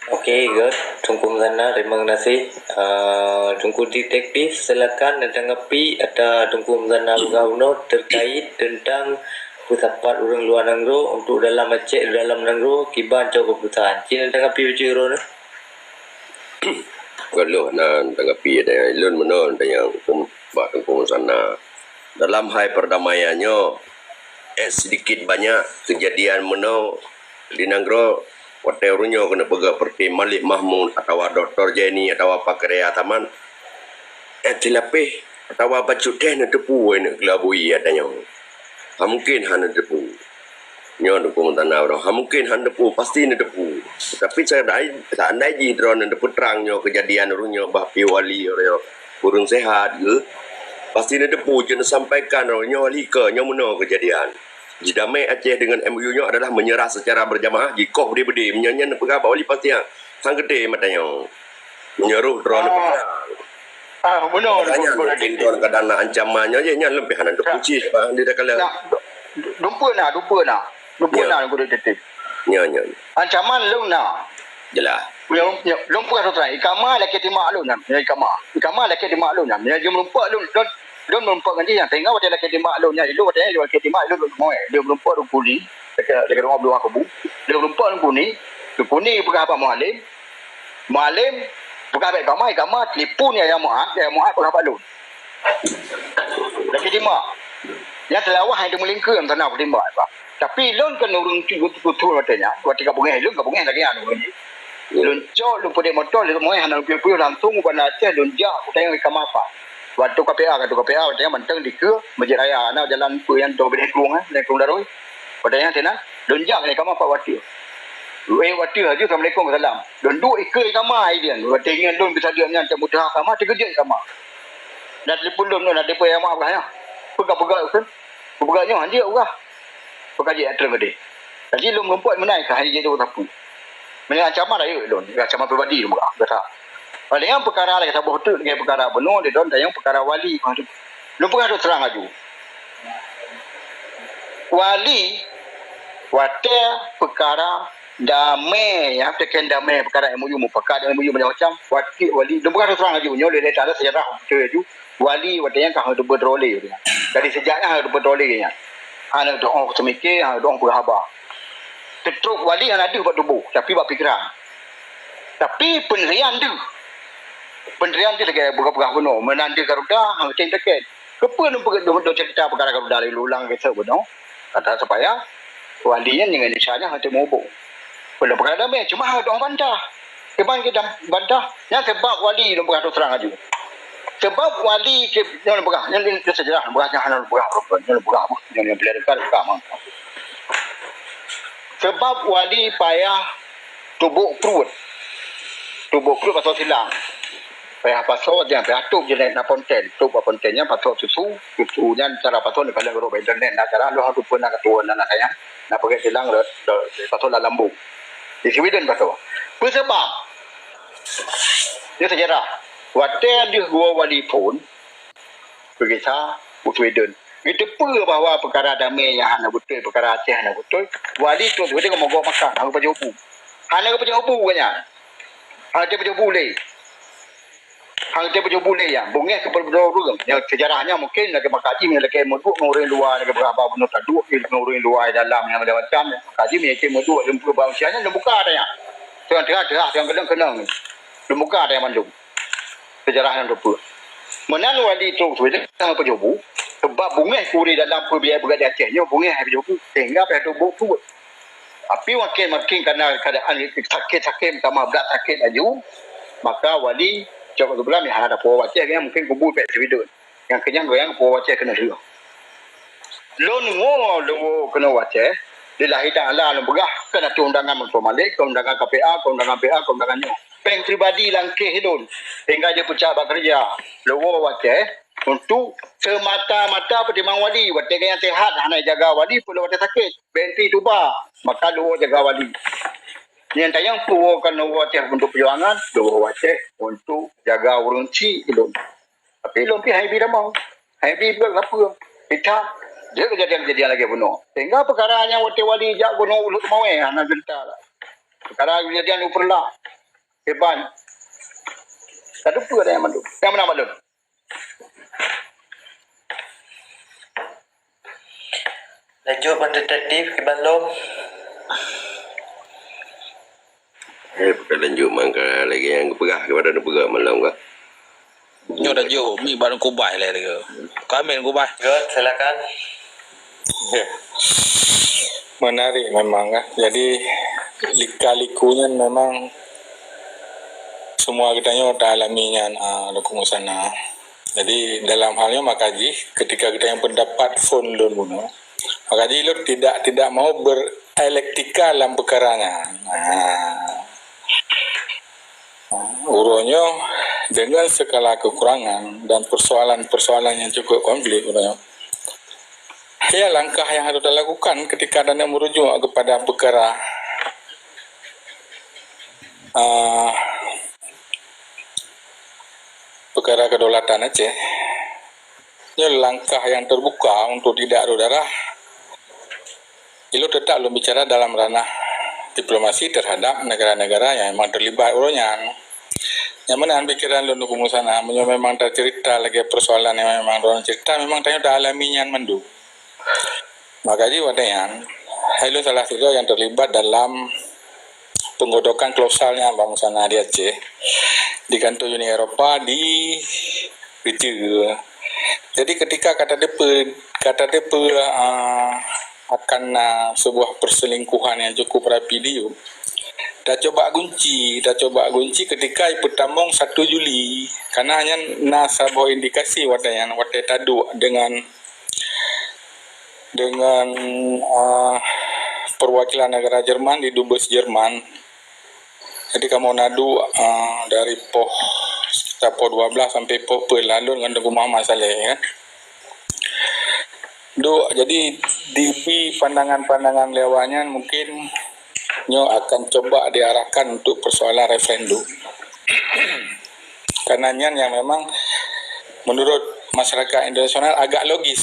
Okey, good. Teungku Muzana, terima kasih. Ah, Teungku Detektif, silakan ditanggapi ata Teungku Muzana peugah bunoe terkait tentang peusapat ureueng luwa nanggroe untuk dalam Aceh, dalam nanggroe, kiban cok keuputusan. Cit ditanggapi bacut droeneuh. Ka lheueh na tanggapi, ada lôn meunoe tanyong bak Teungku Muzana. Dalam hai perdamaian nyoe, eh, sedikit banyak kejadian meunoe di nanggroe, watèe ureueng nyoe keuneuk peugah seperti Malik Mahmud atawa Doktor Zaini atawa Zakaria Saman, eh, tilapéh atawa bacut teh neuteupeue neuk keulabui ata nyoe. Ha, mungkin hana neuteupeue. Nyoe Teungku Muzana droe. Ha, mungkin hana neuteupeue, pasti neuteupeue. Tapi seandai, seandai jih droeneuh neuteupeue trang nyoe kejadian ureueng nyoe bah pi wali ureueng nyoe ureueng sehat geuh, pasti neuteupeue jeuet neusampaikan droe nyoe lika nyoe meunoe kejadian. Jidamai Aceh dengan M O U nyoe adalah menyerah secara berjamaah, jikoh beudé-beudé. Meunyoe nyan neupeugah bak wali pasti han geutem ata nyoe. Meunyoe roh droeneuh Ah. peugah. Ah, beuna, Makanya beuna mungkin titik. Droeneuh kadang na ancaman nyoe, nyan leubeh hana Nah. Teupuji, bah, di takala. Nah, du-, dumpeue na, dumpeue na. Dumpeue Ya. Na, guru titik. Ya, ya, ya. Ancaman lôn na. Jelas. Ya, ya, lôn peugah terus terang. Ikama lakèe timak lôn nyan. Ya, ikama. Ikama lakèe timak lôn nyan. Ya, jeuem meureumpok lôn, lôn, lôn meureumpok ngon jih nyan. Sehingga watèe lakèe timak lôn nyan, ilôn watèe nyan lakèe timak lôn, lôn moe. Lôn meureumpok lôn kuli. Lakèe, lakèe rumoh beuluwah kubu. Lôn meureumpok lôn kuli. Lôn kuli peugah bak Mualem. Mualem peugah bak ikama, ikama telepon Yahya Mu'ad, Yahya Mu'ad peugah bak lôn. Lagèe jima. Nyan Seulawah nyang teumulingkeu lam sana, Fatimah, Pak. Tapi lôn kon ureueng tu-, tu-, tu-, watèe nyan, watèe ka beungèh lôn, ka beungèh lagèe nyan ureueng nyan. Lôn cok, lôn peudeh moto, lôn meu'ah hana lôn piôh-piôh, langsung u Banda Aceh, lôn jak u tayang ikama Pak. Watèe K P A, ka tu K P A, watèe nyan mantong dikeue Masjid Raya, na jalan peue nyan, dua Bideh Krueng, eh, Bideh Krueng Darui. Watèe nyan sinan, lôn jak ngon ikama Pak watèe. Weh, watèe laju, "Assalamualaikum." "Salam." Lôn duek ikeue ikama, ai lôn. Watèe nyan lôn bisa diam nyan, cok meutuha ikama, teukeujot ikama. Dan telepon lôn, lôn ada peue, "Ya, maaf lah, ya." Peugah-peugah kan? Peugah nyoe hanjeuet peugah. Peugah jih atra gede. Jadi lôn meurumpok meunai ka hanjeuet tu tapi. Meunyoe ancaman rayeuk lôn, ancaman pribadi lôn peugah. Kata. Paling peukara lagèe saboh teuk lagèe peukara bunoe di don tayong peukara wali. Lôn peugah terus terang laju. Wali watèe peukara damé, ya, teken damé, peukara M O U, mupakat M O U macam-macam. Wali, wali, lôn peugah terus terang laju, nyoe lé tanda sejarah beutôi laju. Wali watèe nyan ka hana teupeue droe lé. Jadi sejak nyan hana teupeue droe lé nyan. Hana teuong seumike, hana teuong peugah haba. Teutrok wali hana deuh bak tuboh, tapi bak pikeran. Tapi peunrian deuh. Peunrian deuh lagèe peugah-peugah bunoe, meunan deuh Garuda, hana teueng teken. Keupeue lôn peugah lôn cerita peukara Garuda lé ulang keu bunoe? Kata supaya wali nyan ngon Indonesia nyan hana teumeubôh. Peulom peukara damé, cuma hana teuong bantah. Kiban kita bantah, nyan sebab wali lôn peugah terus terang laju. Sebab wali ke, nyoe lôn peugah, nyoe lôn sejarah, lôn peugah, nyoe hana lôn peugah, nyoe lôn peugah, nyoe lôn peugah, lôn peugah. Sebab wali payah tuboh pruet. Tuboh pruet pasoe silang. Payah pasoe nyan, payah tôb jeuet na ponten. Tôb bak ponten nyan pasoe susu. Susu nyan cara pasoe neukalon rot bak internet, na cara lôn hana teupeue na ketua na, na kaya. Na pakai silang, pasoe lam lambung. Di Sweden pasoe. Peue sabab? Nyoe sejarah. Watèe deuh geuwoe wali phôn, peugisa u Sweden. Geuteupeue bahwa peukara damé nyan hana beutôi, peukara Aceh hana beutôi. Wali trok Sweden mogok makan, hana geupajoh bu. Hana geupajoh bu nyan. Hana geupajoh bu lé. Hana geupajoh bu lé nyan. Beungéh keu peudroe ureueng. Nyan sejarah nyan mungkin lagèe makaji, lagèe meuduek ngon ureueng luwa, lagèe beurapa bunoe taduek ngon ureueng luwa dalam nyan macam-macam. Makaji meunyoe meuduek leumpah bangsa nyan leubuka ata nyan. Teuh-teuh, teuh, keunong-keunong. Leubuka ata nyan mandum. Sejarah nyan teupeue. Meunan wali trok Sweden hana pajoh bu, sebab beungéh keu ureueng dalam peue biaya beugét di Aceh nyoe beungéh hana pajoh bu, sehingga payah tuboh pruet. Tapi makin-makin karena keadaan sakét-sakét, tambah brat sakét laju, maka wali cok keubeulan nyang hana dapoe u Aceh, mungkin kubu pèt Sweden. Nyang keunyan goyang dapoe u Aceh keuneuk lheueh. Lôn ngo lôn keunoe u Aceh, lillahi ta'ala lôn peugah, kon ateueh undangan Mentor Malik, kon undangan K P A, kon undangan P A, kon undangan nyoe. Péng pribadi langkeh lôn, sehingga jipeucak bak keureuja. Lôn woe u Aceh untuk semata-mata peutimang wali. Watèe gobnyan sehat, hana jaga wali, peue lôn watèe sakét, bèk tuba, maka lôn woe jaga wali. Nyan tanyong peue woe kon lôn woe u Aceh untuk peujuangan, lôn woe u Aceh untuk jaga ureueng chik lôn. Tapi lôn pih hai bi tamong. Hai bi buet sapeue. Kita jeuet keujadian-keujadian lagèe bunoe. Sehingga peukara nyang watèe wali jak bunoe Uluk Teumawé hana cerita lah. Peukara keujadian u Peureulak. Kiban. Ka teupeue dah nyang mandum. Nyang meunan mandum. Lanjut ban detektif kiban lom. Eh, bukan lanjut mangka lagi nyang geupeugah kepada neupeugah malam ka. Nyoe dah jauh, mi baru kubah lah dia. Kami kubah. Good, silakan. Menarik memang kan. Jadi lika-likunya memang semua kita nyoe dah alami nyan, ah, lukung sana. Jadi dalam hal nyoe maka jih ketika kita yang pendapat phone lôn bunoe, maka jih lôn tidak, tidak mau berdialektika dalam perkara nyan. Ha. Uroe nyoe dengan segala kekurangan dan persoalan-persoalan yang cukup konflik uroe nyoe. Ya, langkah yang harus dilakukan ketika anda merujuk kepada perkara, ah, perkara kedaulatan Aceh, nyoe langkah yang terbuka untuk tidak berdarah. Ilôn tetap lôn bicara dalam ranah diplomasi terhadap negara-negara yang memang terlibat uroe nyan. Nyang meunan pikiran lôn lukung sana, meunyoe memang tacerita lagèe persoalan yang memang droeneuh cerita, memang tanyoe ta alami nyan mandum. Maka jih watèe nyan, hai lôn salah sidroe nyang terlibat dalam penggodokan kolosal nyan bak musana di Aceh, di kantô Uni Eropa di Geujeue. Jadi ketika ka tateupeue, ka tateupeue, ah, akan na sebuah perselingkuhan yang cukup rapi diyueb, tacoba gunci, tacoba gunci ketika ipeutamong satu Juli. Karena nyan na saboh indikasi watèe nyan, watèe taduek dengan dengan, ah, perwakilan negara Jerman di Dubes Jerman. Jadi kamoe na duek, ah, dari poh, sekitar poh dua belas sampai poh peuet lôn ngon Teungku Muhammad Saleh, kan. Duek, jadi dibi pandangan-pandangan lé awaknyan mungkin nyoe akan coba diarahkan untuk persoalan referendum. Karena nyan yang memang menurut masyarakat internasional agak logis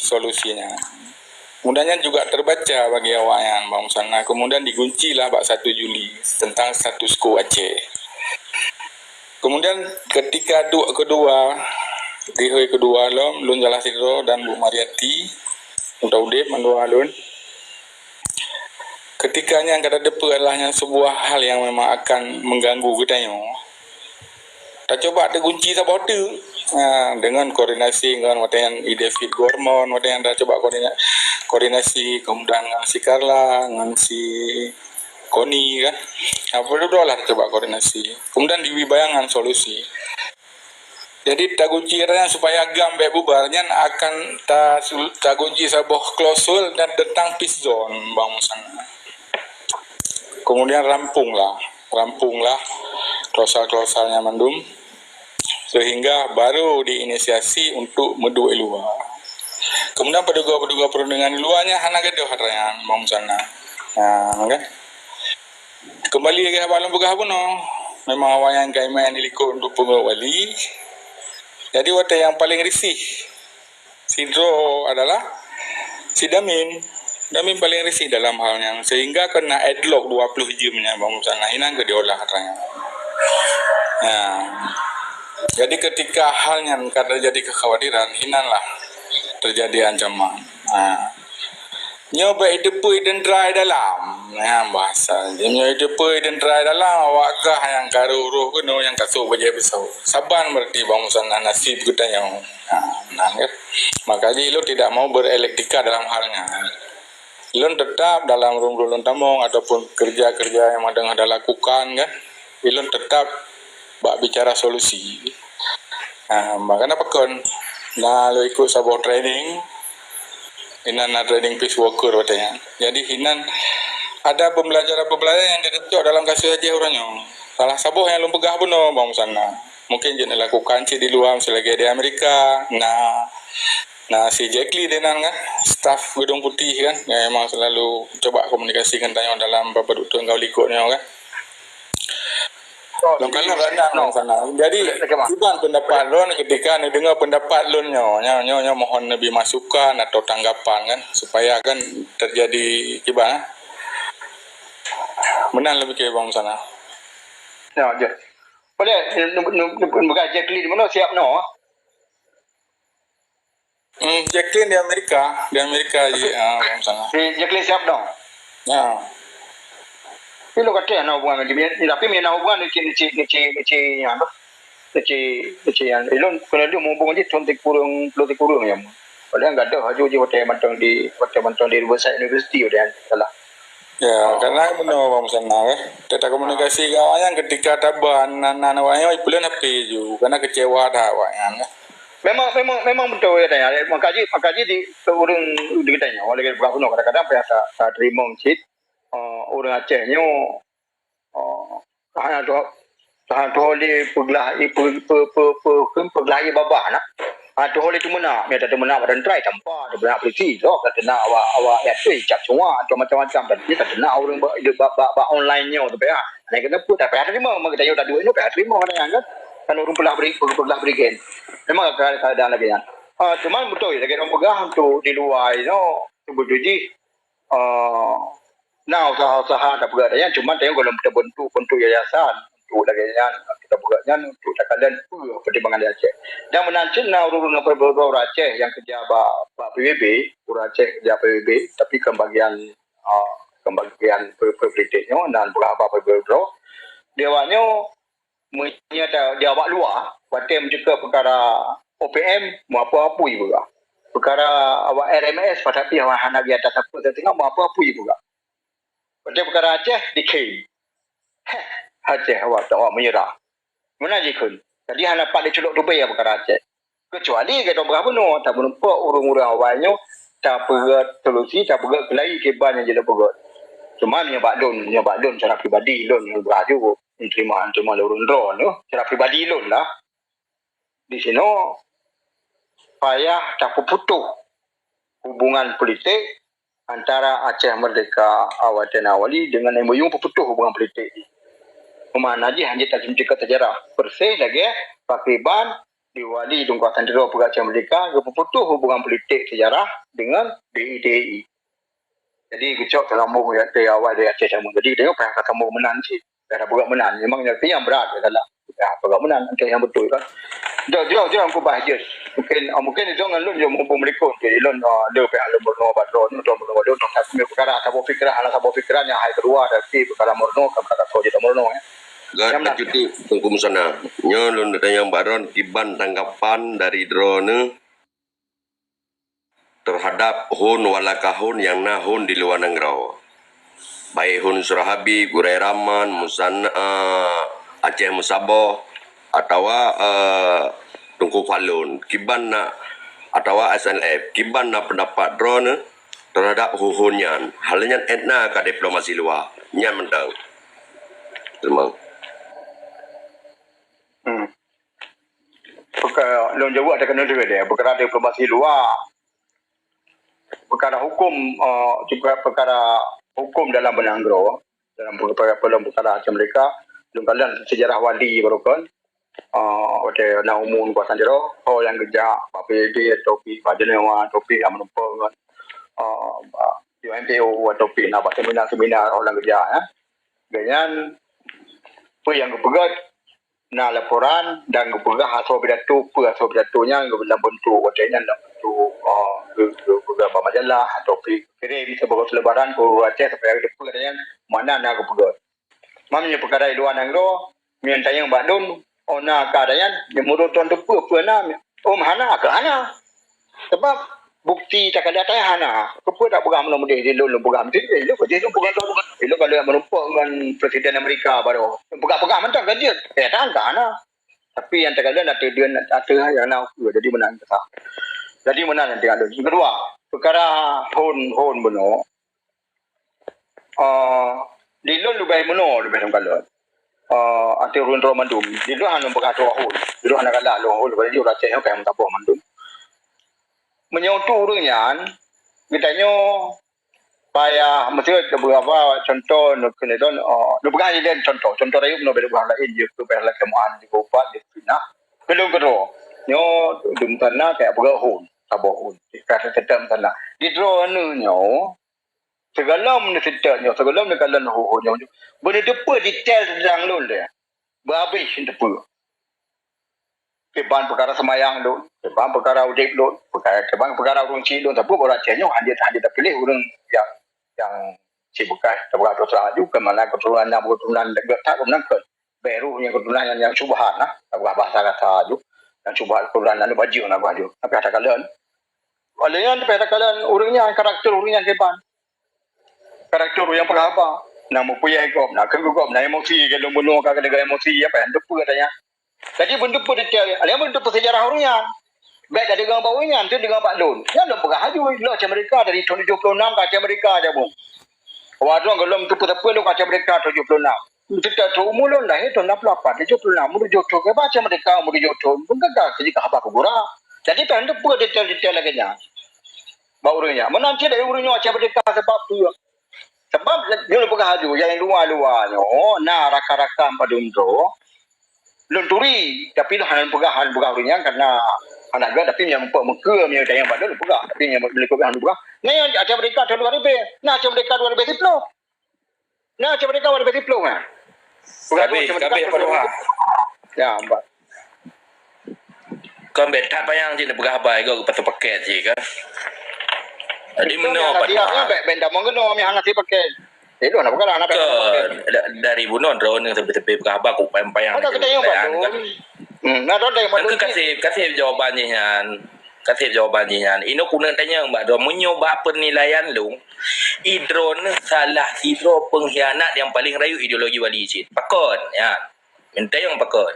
solusinya. Kemudian nyan juga terbaca bagi awaknyan, Bang Musanna. Kemudian diguncilah bak satu Juli tentang status quo Aceh. Kemudian ketika duek kedua, di hari kedua lom, lôn salah sidroe dan Bu Mariati, Uda Udeb mandua lôn. Ketika nyan ka tateupeue adalah nyan sebuah hal yang memang akan mengganggu geutanyoe. Tacoba tagunci saboh teuk, ha, dengan koordinasi ngon watée nyan I David Gormon, watée nyan tacoba koordina-, koordinasi, kemudian ngon si Carla, ngon si Koni kan. Ha, padub-dub lah tacoba koordinasi. Kemudian dibi bayangan solusi. Jadi tagunci nyan supaya GAM bék bubar, nyan akan ta-, tagunci saboh klausul dan tentang peace zone, Bang Musanna. Kemudian rampunglah, rampunglah klausul-klausul nyan mandum, sehingga baru diinisiasi untuk meuduek i luwa. Kemudian peudeugoe-peudeugoe peurundingan i luwa nyan hana gadôh atra nyan, Bang Musanna. Nah, kan? Keumbali lagée haba lôn peugah bunoe, memang awaknyan ka imé dilikot untuk peungeuet wali. Jadi watée nyang paleng risih sidroe adalah si Damin. Damin paleng risih dalam hal nyan, sehingga keuneuk deadlock dua ploh jeuem nyan, Bang Musanna, inan keu diolah atra nyan. Nah, jadi ketika hal nyan ka teujadi keukhawatiran, inanlah teujadi ancaman. Nah, nyoe bék iteupeue i teuntara i dalam. Nyan bahasa. Nyoe iteupeue i teuntara i dalam, awak kah nyang ka roh-roh keunoe nyang ka sôk bajée beusôk. Saban berarti, Bang Musanna, naseb geutanyoe. Ha, nah, kan? Maka jih lôn tidak mau berdialektika dalam hal nyan. Lôn tetap dalam ruang-ruang lôn tamong ataupun kerja-kerja yang teungoh dilakukan, kan? Lôn tetap bak bicara solusi. Ha, makana pakon na lôn ikut saboh training, inan na training peace worker watée nyan. Jadi inan ada pembelajaran-pembelajaran yang dicocok dalam kasus Aceh uroe nyoe. Salah saboh nyang lôn peugah bunoe, Bang Musanna. Mungkin jeuet dilakukan cit di luwa, misalnya di Amerika, na, na si Jack Lee di nan kan, staf Gedong Putih kan, yang memang selalu coba komunikasi ngon tanyoe dalam beberapa dua tahun likot nyoe kan. Oh, lôn kalon rot nyan, Bang Musanna. Jadi, kiban pendapat lôn ketika neudeungoe pendapat lôn nyoe, nyoe, nyoe, nyoe mohon neubi masukan atau tanggapan kan, supaya kan terjadi kiban, eh. Meunan lôn piké, Bang Musanna. Ya, je. Boleh, nu-, nu-, nu-, nu-, peugah Jack Lee di mana siap noh? Hmm, Jack Lee di Amerika, di Amerika ji, ah, Bang Musanna. Si Jack Lee siap noh? Ya. Tapi lôn kata hana hubungan ngon jih, tapi meunyo na hubungan ngon cit, ngon cit, ngon cit, ngon cit, nyan tu. Ngon cit, ngon cit nyan. Ilôn keuneuk lôn muhubung jih thôn sikureueng, ploh sikureueng nyan. Padahai gadôh laju jih watée mantong di, watée mantong di Riverside University watée nyan salah. Ya, karena bunoe Bang Musanna, eh. Kita komunikasi ngon awaknyan ketika taban nan, nan awaknyan peuleueh H P ju, karena kecewa that awaknyan, eh. Memang, memang, memang beutôi ya, Dayang. Maka jih, maka jih di ureueng di geutanyoe, lagée bunoe kadang-kadang payah sa, sa teurimong cit, eh, ureueng Aceh nyoe, eh, hana tuho, hana tuho lé peuglah, i, pe, pe, pe, pe, peuglah i babah na. Hana tuho lé teumeunak, mita teumeunak bak teuntara, tanpa teumeunak polisi, toh ka teumeunak awak, awak yatui cap cuma atau macam-macam, tapi ka teumeunak ureueng bak, bak, bak, bak online nyoe tu payah. Hana keuneuk peue, tapi hana teurimong, maka tanyoe taduek nyoe payah teurimong kadang kan. Kan ureueng peuglah beri, peuglah berigen. Memang ka, ka, keadaan lagée nyan. Ah, cuman beutôi lagée ureueng peugah untuk di luwa nyoe, beutôi jih, ah, na usaha-usaha tapeugah nyan, cuma tanyoe gohlom tabentuk, bentuk yayasan untuk lagée nyan, tapeugah nyan untuk takalon peue pertimbangan di Aceh. Dan meunan cit na ureueng-ureueng ureueng Aceh nyang keureuja bak, bak P B B, ureueng Aceh keureuja P B B, tapi kon bagian, ah, kon bagian pe, pe, politik nyoe dan beurapa pe, pe, droe. Di awak nyoe meunyo ta, di awak luwa, watée meucukôb peukara O P M, meuapui-apui peugah. Peukara awak R M S, padahai awak hana geujak tatapeuet teungoh, meuapui-apui peugah. Watée peukara Aceh, diklaim. Heh, Aceh awak, awak meunyeurah. Meunan jikheun. Jadi hana pat diculok tubée peukara Aceh. Keucuali gata peugah bunoe, tameureumpok ureueng-ureueng awai nyoe, tapeugét solusi, tapeugét keulayi kiban nyang jeuet tapeugét. Cuma meunyoe bak lôn, meunyoe bak lôn secara pribadi, lôn nyang beuraju, neuterima, neuterima lé ureueng droe nyoe, secara pribadi lôn lah. Di sinoe payah tapeuputôh hubungan politik antara Aceh Merdeka, awak T N A Wali, dengan M O U peuputoh hubungan politik. Peumakna jih hana taceumeutika sejarah. Persis lagèe pakriban di Wali Teungku Hasan Tiro peugah Aceh Merdeka, geupeuputoh hubungan politik sejarah dengan D I T I. Jadi geucok teulambong dari awai dari Aceh sama. Jadi tengok payah ka sambong meunan cit. Payah peugah meunan. Memang nyoe nyang brat adalah ya, peugah meunan. Entah nyang beutôi kan. Jauh, jauh, jauh aku bahas je. Mungkin, ah, mungkin itu dengan lôn je mumpung melikot. Jadi lôn, ah, le payah lôn meurunoe bak droe, lôn meurunoe, lôn tak punya perkara, saboh fikrah, hana saboh fikrah nyang hai keudua, tapi perkara meurunoe, ka perkara soe je meurunoe, ya. Gak Nyang meunan. Cuti Teungku Musana. Nyoe lôn tanyong bak droe, kiban tanggapan dari droeneuh terhadap hon walakahon nyang na hon di luwa nanggroe, baik hon Surah Habib, Gurèe Rahman, Musanna, eh, Aceh Meusaboh, atawa, eh, Teungku Fadlon, kiban na, atawa S N L F, kiban na peundapat droeneuh terhadap hon-hon nyan. Hal nyan étna ka diplomasi luwa. Nyan mantong. Teurimong. Hmm. Peuka-, lôn jaweueb ata keuneuk deh, peukara diplomasi luwa, peukara huköm, eh, juga peukara huköm dalam nanggroe, dalam peukara, dalam peukara Aceh Merdeka, lôn kalon sejarah Wali baroe kan, eh, watèe na umu kuasa jero, ho nyang geujak, bak P B B atau pi, bak Jenewa atau pi, nyang meureumpok ngon, eh, bak U N P O atau pi, na bak seminar-seminar, ho nyang geujak, eh. Gobnyan, peue nyang geupeugah, na laporan dan geupeugah asoe pidato, peue asoe pidato nyan lam bentuk watèe nyan lam bentuk, ah, geu-, geu-, geupeugah bak majalah atau pi-, kirém sibagoe seulebaran keu ureueng Aceh supaya geupeugah nyan mana na geupeugah. Mam nyoe peukara di luwa nanggroe, meunyoe tanyong bak lôn, oh na ka ata nyan, nyoe meunurot droen teupeue peue na, oh hana, ka hana. Sabab bukti takalon ata nyan hana. Keupeue tapeugah meunyoe meudeh di lôn, lôn peugah meudeh, eh, lôn peugah lôn, eh, lôn ka lheueh meureumpok ngon Presiden Amerika baroe. Peugah-peugah mantong ka jeuet. Eh, tan ka hana. Tapi nyang takalon ateueh deuen, ateueh nyang na ukeue, jadi meunan keusah. Jadi meunan nyang takalon. Keudua, peukara hon, hon bunoe. Ah, di lôn leubeh meunoe, leubeh lôn kalon. Ah, ateueh ureueng droe mandum. Di lôn hana peugah droe hon. Di lôn hana galak lôn hon, leubeh jih ureueng Aceh nyoe ka meusaboh mandum. Meunyoe untuk ureueng nyan, geutanyoe payah, meusti beurapa contoh, neupeugah lé lôn, oh, neupeugah lé lôn contoh. Contoh rayeuk neupeugah laén, jeuet keu payah lakée meu'an, jeuet keu upat, jeuet keu fitnah. Keu lôn keudroe, nyoe dum sana kaya peugah hon, saboh hon. Ka teutab sana. Di droeneuh nyoe, sigohlom neuseutôt nyoe, sigohlom neukalon ho-ho nyoe, beuneuteupeue detail teuntang lôn lé. Beuhabéh neuteupeue. Kiban peukara seumayang lôn, kiban peukara udeb lôn, peukara, kiban peukara ureueng chik lôn, tapi ureueng Aceh nyoe hana, hana tapiléh ureueng nyang, nyang sibeukai, tapeugah terus terang aju, keu mana keuturonan nyang keuturonan deungon that, keuturonan keu Bèk roh nyang keuturonan nyang, nyang syubhat nah, tapeugah bahasa kata aju. Nyang syubhat keuturonan aneuk bajeueng na bajeueng. Tapi takalon. Oleh nyan, tapi takalon ureueng nyan, karakter ureueng nyan kiban. Karakter ureueng nyang peugah haba. Na meupuyèe gob, na keu gob, na emosi, keu lôn bunoe ka keudéh emosi, apa nyang teupeue katanya. Jadi, beuneuteupeu detail, ada beuneuteupeu sejarah ureueng nyan. Bèk tadeungoe bak ureueng nyan, teudeungoe bak lôn. Nyan lôn peugah aju, lôn Aceh Merdeka dari thôn tujoh ploh nam ka Aceh Merdeka aju. Awak droe gohlom teupeue-teupeue lôn Aceh Merdeka tujoh ploh nam. Teutab trok umu lôn lahé thôn nam ploh lapan, tujoh ploh nam, umu tujoh thôn, ka Aceh Merdeka umu tujoh thôn, pun gagal keujeuet haba keu gura. Jadi, tan teupeue detail-detail lagèe nyan. Bak ureueng nyan. Meunan cit dari ureueng nyoe Aceh Merdeka sabab peue? Sabab nyoe lôn peugah aju, nyang luwa-luwa nyoe na rakan-rakan padum droe. Lôn turi, tapi lôn hana peugah, hana peugah ureueng nyan karena hana gèt, tapi nyang peumeukeu meunyoe tanyong bak lôn, lôn peugah. Tapi nyang lôn peugah, hana peugah. Nah, nyang Aceh Merdeka tahun dua ribu, nah Aceh Merdeka dua ribu sepuluh. Nah, Aceh Merdeka dua ribu sepuluh nah. Peugah Kabeh, Aceh Merdeka kabeh tahun apa dua? Ya, empat. Kon bèk that payang cit neupeugah haba, igoe geupasang paket cit kan. Jadi meunoe apa dia, dia bèk, bèk damong keunoe, mi hana si paket. Eh, lu nak peugah lah, nak peugah paket. Ke, da-, dari bunoe droeneuh teupeu-teupeu peugah haba, ku payang-payang. Ada kita yang baru. Hmm, nah, ada yang baru. Kasih, kasih jawaban jih nyan. Kasih jawaban jih nyan. Inoe keuneuk tanyong bak droe, meunyoe bak peunilaian lôn, i droeneuh salah sidroe pengkhianat nyang paleng rayeuk ideologi Wali cit. Pakon, nyan. Meuntang pakon.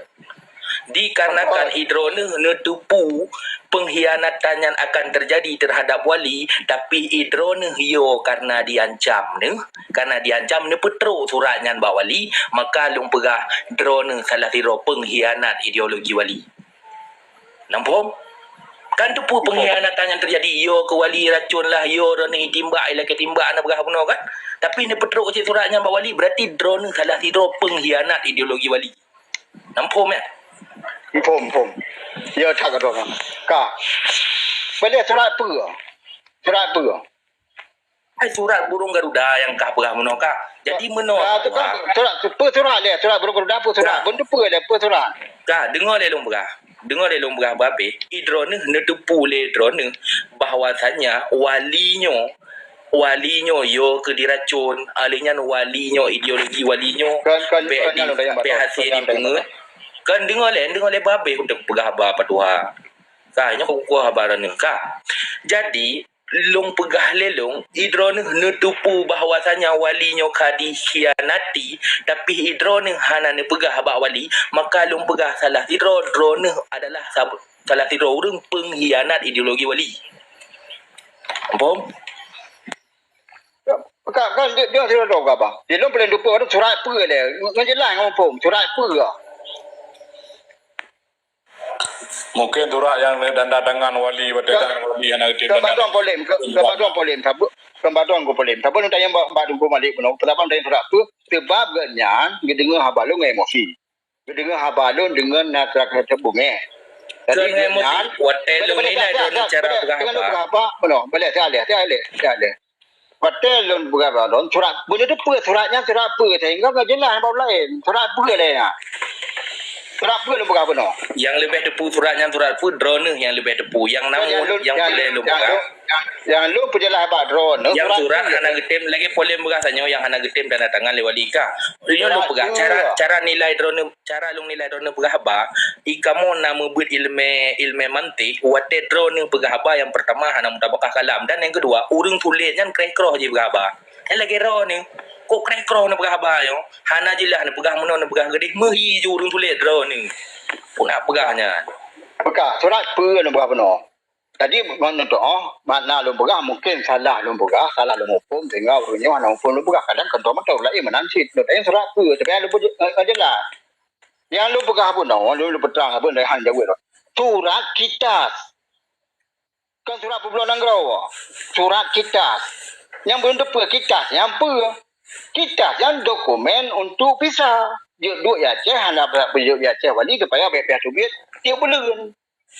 Dikarenakan i droeneuh neuteupeue pengkhianatan nyan akan terjadi terhadap Wali, tapi i droeneuh yo karena diancam neuh, karena diancam neupeutrok surat nyan bak Wali, maka lôn peugah droeneuh salah sidroe pengkhianat ideologi Wali. Namphom? Kan teupeu pengkhianatan nyang teujadi, yo keu wali racun lah, yo droeneuh timbak, ilakée timbak hana peugah bunoe kan. Tapi neupeutrok cit surat nyan bak wali, berarti droeneuh salah sidroe pengkhianat ideologi wali. Namphom ya? Phom, phom. Ya, that ka droeneuh. Ka. Boleh surat peue? Surat peue? Hai surat burung garuda nyang kah peugah meunoe kah. Jadi meunoe. Ah, tu kan surat, peue surat dia? Surat burung garuda peue surat? Ka. Bun tu peue dia? Peue surat? Ka, deungoe lé lôn peugah. Deungoe lé lôn peugah babeh. I droeneuh neuteupeue lé droeneuh bahwasanya wali nyoe, wali nyoe yo keu diracun. Alèh nyan wali nyoe, ideologi wali nyoe, kan, kan, bèk kan, di, kan, bèk hase dipeungeut. Kan deungoe lé, deungoe lé babeh untuk peugah haba Pak Tuha. Ka, nyoe kukueh haba droeneuh ka. Jadi, lôn peugah lé lôn, i droeneuh neuteupeue bahwasanya wali nyoe ka dikhianati, tapi i droeneuh hana neupeugah bak wali, maka lôn peugah salah sidroe droeneuh adalah sab-, salah sidroe ureuëng pengkhianat ideologi wali. Phom? Ka, ka, dia, dia sudah tahu apa. Dia lôn paling lupa ada surat apa dia. Ngan jelas ngan phom, surat apa. Mungkin surat nyang tanda tangan wali, batée tangan wali hana geutem tanda tangan. Keupadong polem, keupadong polem, sabu-, keupadong ku polem. Saban lôn tanyong bak, bak Teungku Malik bunoe, peulabang tanyong surat peue? Sebab geuhnyan geudeungoe haba lôn ngon emosi. Geudeungoe haba lôn deungon na surat kata bungéh. Jadi geuhnyan, watée lôn nilai droeneuh cara peugah haba. Bunoe, balek, sialeh, sialeh, sialeh. Watée lôn peugah bak droen, surat, bunoe teupeue surat nyan, surat peue, sehingga ka jeulaih bak laén. Surat peue lé nyan? Surat peue lôn peugah bunoe? Nyang leubeh teupeue surat nyan surat peue, droeneuh nyang leubeh teupeue. Nyang na nyang lôn, nyang nyang, peureulée lôn nyang peugah. Lôn, nyang, nyang lôn peujeulaih bak droeneuh, nyang surat surat peue hana geutem, lagée polem peugah tanyoe nyang hana geutem tanda tangan lé wali ka. Nyoe lôn peugah, cara, cara nilai droeneuh. Cara lôn nilai droeneuh peugah haba, i kamoe na meubeuet iéleumé, iéleumé mantik, watée droeneuh peugah haba nyang peurtama hana mutabakah kalam, dan nyang keudua, ureuëng tuléh nyan kreh-kroh jipeugah haba. Nyan lagée droeneuh, kok kreh-kroh neupeugah haba nyoe, hana jeulaih neupeugah meunoe neupeugah keudeh, meuhi ju ureuëng tuléh droeneuh. Peue na peugah nyan. Peugah, surat peue neupeugah bunoe? Jadi, ngon neutuoh, makna lôn peugah, mungken salah lôn peugah, salah lôn muphom, sehingga ureuëng nyoe hana muphom lôn peugah. Kadang keuntoe mantong laén meunan cit. Lôn tanyong surat peue, tapi lôn peue, eh, eh, jeulaih. Nyang lôn peugah bunoe, lôn, lôn peutrang, apa, hana jaweueb lôn. Surat kitas. Kon surat peubloe nanggroe. Surat kitas. Nyang belum teupeue kitas, nyang peue? Kitas nyan dokumen untuk visa. Jeuet duek i Aceh, hana bak jeuet i Aceh wali, supaya bèk piah teubiet tiep buleuen.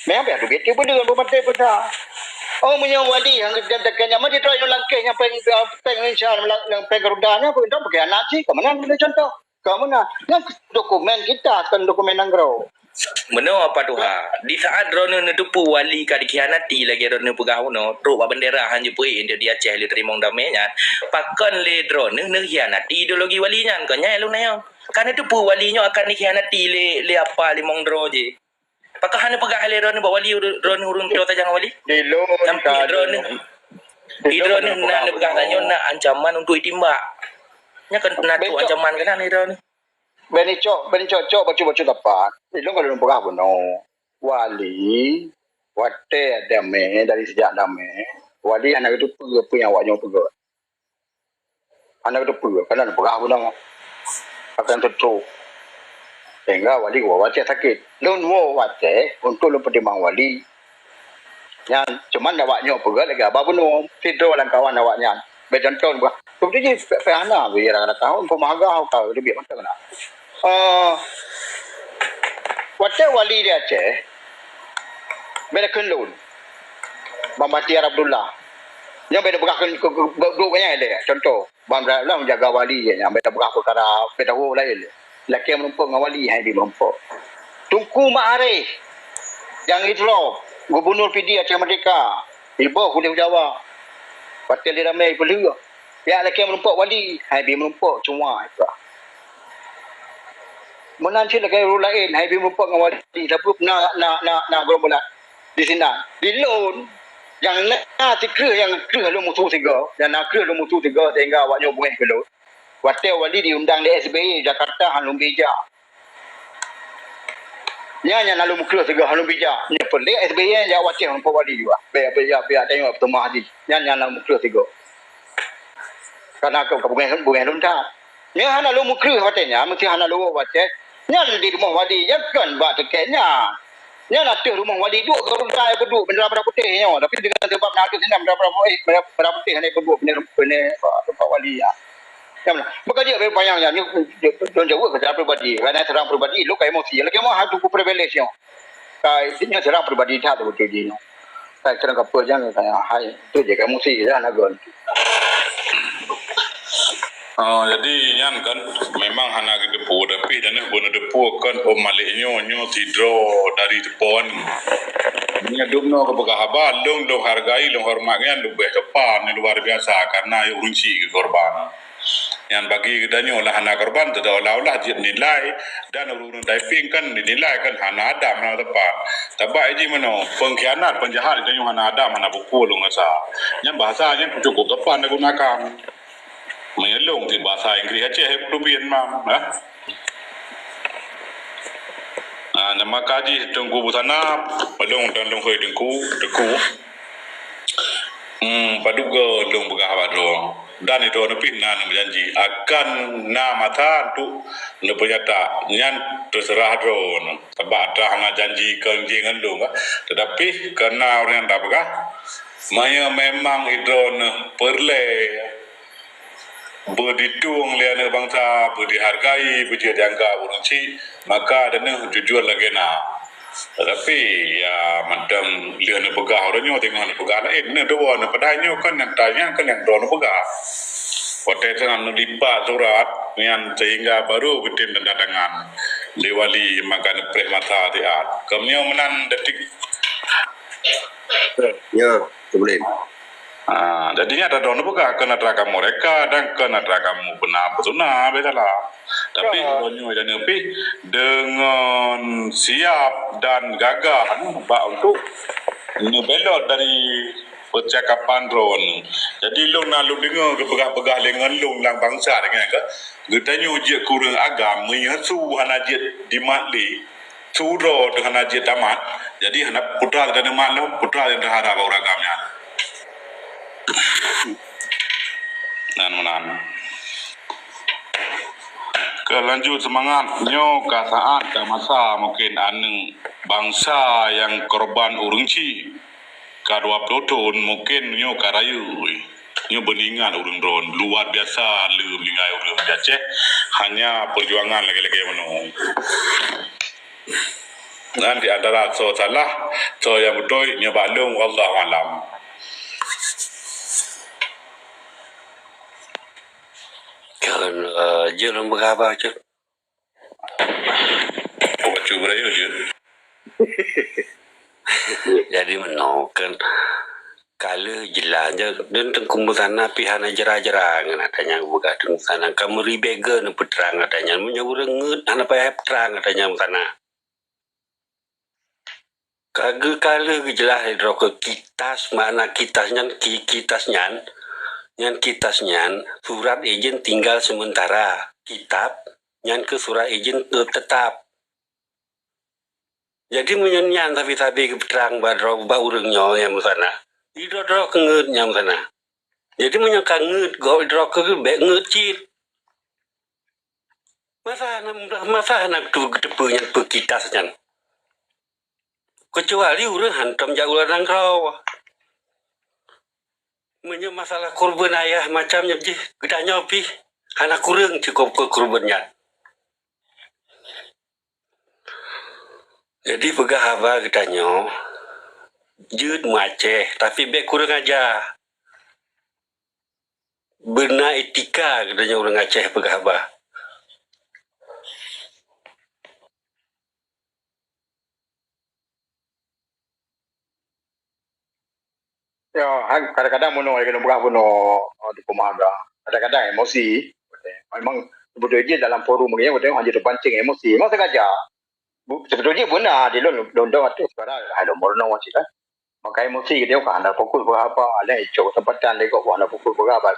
Memang payah duit tiep buleuen beumaté peusa. Oh, meunyoe wali nyang dan teukeu nyan, meusidroe nyoe langkeh nyang péng, péng insya Allah, nyang péng garuda nyan, peue entah peukianat cit, ka meunan contoh. Ka meunan. Nyan dokumen kitas, kon dokumen nanggroe. Meunoe Pak Tuha, di saat droeneuh neuteupeue wali ka dikhianati lagée droeneuh peugah bunoe, trok bak bendera han jipeuék di Aceh lé teurimong damé nyan, pakon lé droeneuh neukhianati ideologi wali nyan, kon nyan lôn nanya. Ka neuteupeue wali nyoe akan dikhianati lé, lé apa limong droe jih. Pakon hana peugah lé droeneuh bak wali, droeneuh ureuëng toe sajan wali? Di lôn sampai ka droeneuh. Di droeneuh na neupeugah tanyoe na ancaman untuk itimbak. Nyan kan na trok ancaman keunan di droeneuh. Bani cok, bani cok-cok bacut-bacut dapat. Di lôn ka lôn peugah bunoe. Wali, watée damé, dari sejak damé, wali hana geuteupeue peue nyang awak nyoe peugah. Hana geuteupeue, kana neupeugah bunoe. Akan teutrok. Sehingga wali woe watée sakét. Lôn woe watée untuk lôn peutimang wali. Nyan, cuman awak nyoe peugah lagée haba bunoe. Sidroe lam kawan awak nyan. Bèk contoh peugah. Beutôi jih, payah hana, bèk rata-rata, peumahga, ka leubeh mantong na. Eh, watée wali di Aceh, bèk lakheun lôn. Bang Bahtiar Abdullah. Nyan bèk peugah keu, keu, keu, keu, keu, nyan lé, contoh. Bang Ibrahim lah menjaga wali je, nyang beda peugah peukara, beda ho laén. Lakée meurumpok ngon wali, hai bi meurumpok. Teungku Mak Arif, nyang idroe, Gubunur Pidie Aceh Merdeka, iboh udeb Jawa. Watée lé ramé ipeuleueh. Yak lakée meurumpok wali, hai bi meurumpok cuma ipeugah. Meunan cit lakée ureuëng laén, hai bi meurumpok ngon wali, sabab na, na, na, na gerombolan. Di sinan. Di lôn, nyang na sikreueh nyang kreueh lôn musoh sigoe, nyang na kreueh lôn musoh sigoe sehingga awak nyoe beungéh keu lôn. Watée wali diundang lé S B Y Jakarta han lôn bi jak. Nyan nyang na lôn mukreueh sigoe han lôn bi jak. Nyoe peureulée S B Y jak watée han lôn po wali juga. Bèk, bèk, bèk, bèk tanyong peuteumah jih. Nyan nyang na lôn mukreueh sigoe. Kana ka beungéh, beungéh lôn that. Nyan hana lôn mukreueh watée nyan, meusti hana lôn watée. Nyan di rumoh wali, nyan kon bak tiket nyan. Nyan ateueh rumoh wali duek, ureueng dai peuduek bendera merah putih nyoe, tapi dengan sebab na ateueh sinan bendera merah putih, bendera, bendera putih hana peuduek bendera, bendera, bendera wali, ya. Nyan meunan. Maka jeuet bayang nyan, nyoe, nyoe jaweueb keu secara pribadi, karena serang pribadi, lôn ka emosi, lagèe meuh hana teungku privilege nyoe. Ka, nyoe serang pribadi that beutôi jih nyoe. Ka serang kapeue nyang ka hai, tu jih ka emosi dah na gon. Oh, jadi nyan kan memang hana geuteupeue, tapi dan beuneuteupeu kan, oh, malék nyoe, nyoe sidroe dari teupon. Nyan dum nyoe geupeugah haba, lôn, lôn hargai, lôn hormat nyan leubeh teupon, luar biasa, karena yôh ureueng chik geukorban. Nyan bagi geutanyoe lah hana korban, seolah-olah jeuet nilai, dan ureueng-ureueng typing kan dinilai kan hana adam, hana teupon. Tapi jih meunoe, pengkhianat, penjahat geutanyoe hana adam, hana bukon lôn rasa. Nyan bahasa nyan cukup teupon digunakan. Meunyoe lôn di bahasa Inggris Aceh, eh, peudubian mam, eh. Ah, nama kaji Teungku Busana, lôn dan lôn hôi Teungku, Teungku. Hmm, padub goe lôn peugah bak droe. Dan itu neupih na neumeujanji akan na masa untuk neupeunyata. Nyan teuseurah droe. Sabab atra hana janji keu jih ngon lôn, eh. Tetapi keu na ureueng nyang tapeugah, meunyoe memang droeneuh peureulèe beuditueng lé aneuk bansa, beudihargai, beujeuet dianggap ureueng chik, maka droeneuh jujur lagèe na. Tetapi, ya, mantong lheueh neupeugah uroe nyoe, teungoh neupeugah laén, neudua neupeugah nyoe kan nyang tanyang kan nyang droe neupeugah. Watèe teungoh neulipat surat nyan sehingga baru geutem tanda tangan lé wali, maka neupreh masa siat. Keu meunyoe meunan detik. Ya, boleh. Ah, jadi nyan ata droeneuh peugah keu atra kamoe reka dan keu atra kamoe beuna peusuna, beda lah. Tapi ya, uroe nyoe dan pih deungon siap dan gagah bak untuk neubelot dari peucakapan droeneuh. Jadi lôn na lôn deungoe geupeugah-peugah lé ngon lôn lam bansa deungon keu geutanyoe jeuet keu ureueng agam, meunyoe su hana jeuet dimat lé, Su droe teuh hana jeuet tamat, jadi hana putra teuh neumat lom, putra nyang teuhara bak ureueng agam nyan. Nan meunan. Keu lanjut seumangat, nyoe ka saát ka masa mungken aneuk bansa nyang korban ureueng chik. Ka dua ploh thon, mungken nyoe ka rayeuk. Nyoe beuningat ureueng droen, luar biasa le meuninggai ureueng di Aceh, hanya peujuangan lagèe-lagèe meunoe. Nyan di antara soe salah, soe nyang beutôi, nyoe bak lôn, wallahu alam. Kan, eh, jeuet lôn peugah haba, Cut. Bacut beurayeuk jeuet. Jadi meunoe kan, ka lheueh jeulaih, dan Teungku Busana pih hana jera-jera ngon atra nyang geupeugah Teungku Busana. Ka meuribèe goe neupeutrang atra nyan. Meunyoe ureueng ngeut, hana payah peutrang atra nyang Busana. Ka geu-, ka lheueh geujeulaih lé droe keu kitas, makna kitas nyan, ki-, kitas nyan, nyan kitas nyan surat izin tinggal sementara, kitab nyan keuh surat izin te-, tetap. Jadi meunyoe nyan sabe-sabe geupeutrang bak droe, bak ureueng nyoe nyang Busana, di droe-droe keu ngeut nyang Busana. Jadi meunyoe ka ngeut gob droe keu bèk ngeut cit. Masa hana, masa hana tu geuteupeue nyan peue kitas nyan. Keucuali ureueng hantom jak u luwa nanggroe. Meunyoe masalah keureubeuen ayah macam nyan jih, geutanyoe pih hana kureueng cukôp keu keureubeuen nyan. Jadi peugah haba geutanyoe, jeuet meuaceh, tapi bèk kureueng aja. Beuna etika geutanyoe ureueng Aceh peugah haba. Ya, han, kadang-kadang meunoe lagèe lôn peugah bunoe, eh, di peumada. Kadang-kadang emosi. Memang beutôi jih dalam forum begini, beutôi hana jeuet pancing emosi. Memang sengaja. Bu-, sebetulnya beuna di lôn, lôn dong ateueh suara, hai lôn meurunoe cit kan. Maka emosi geutanyoe ka hana fokus peugah haba, lé icok kesempatan lé gob hana fokus peugah haba.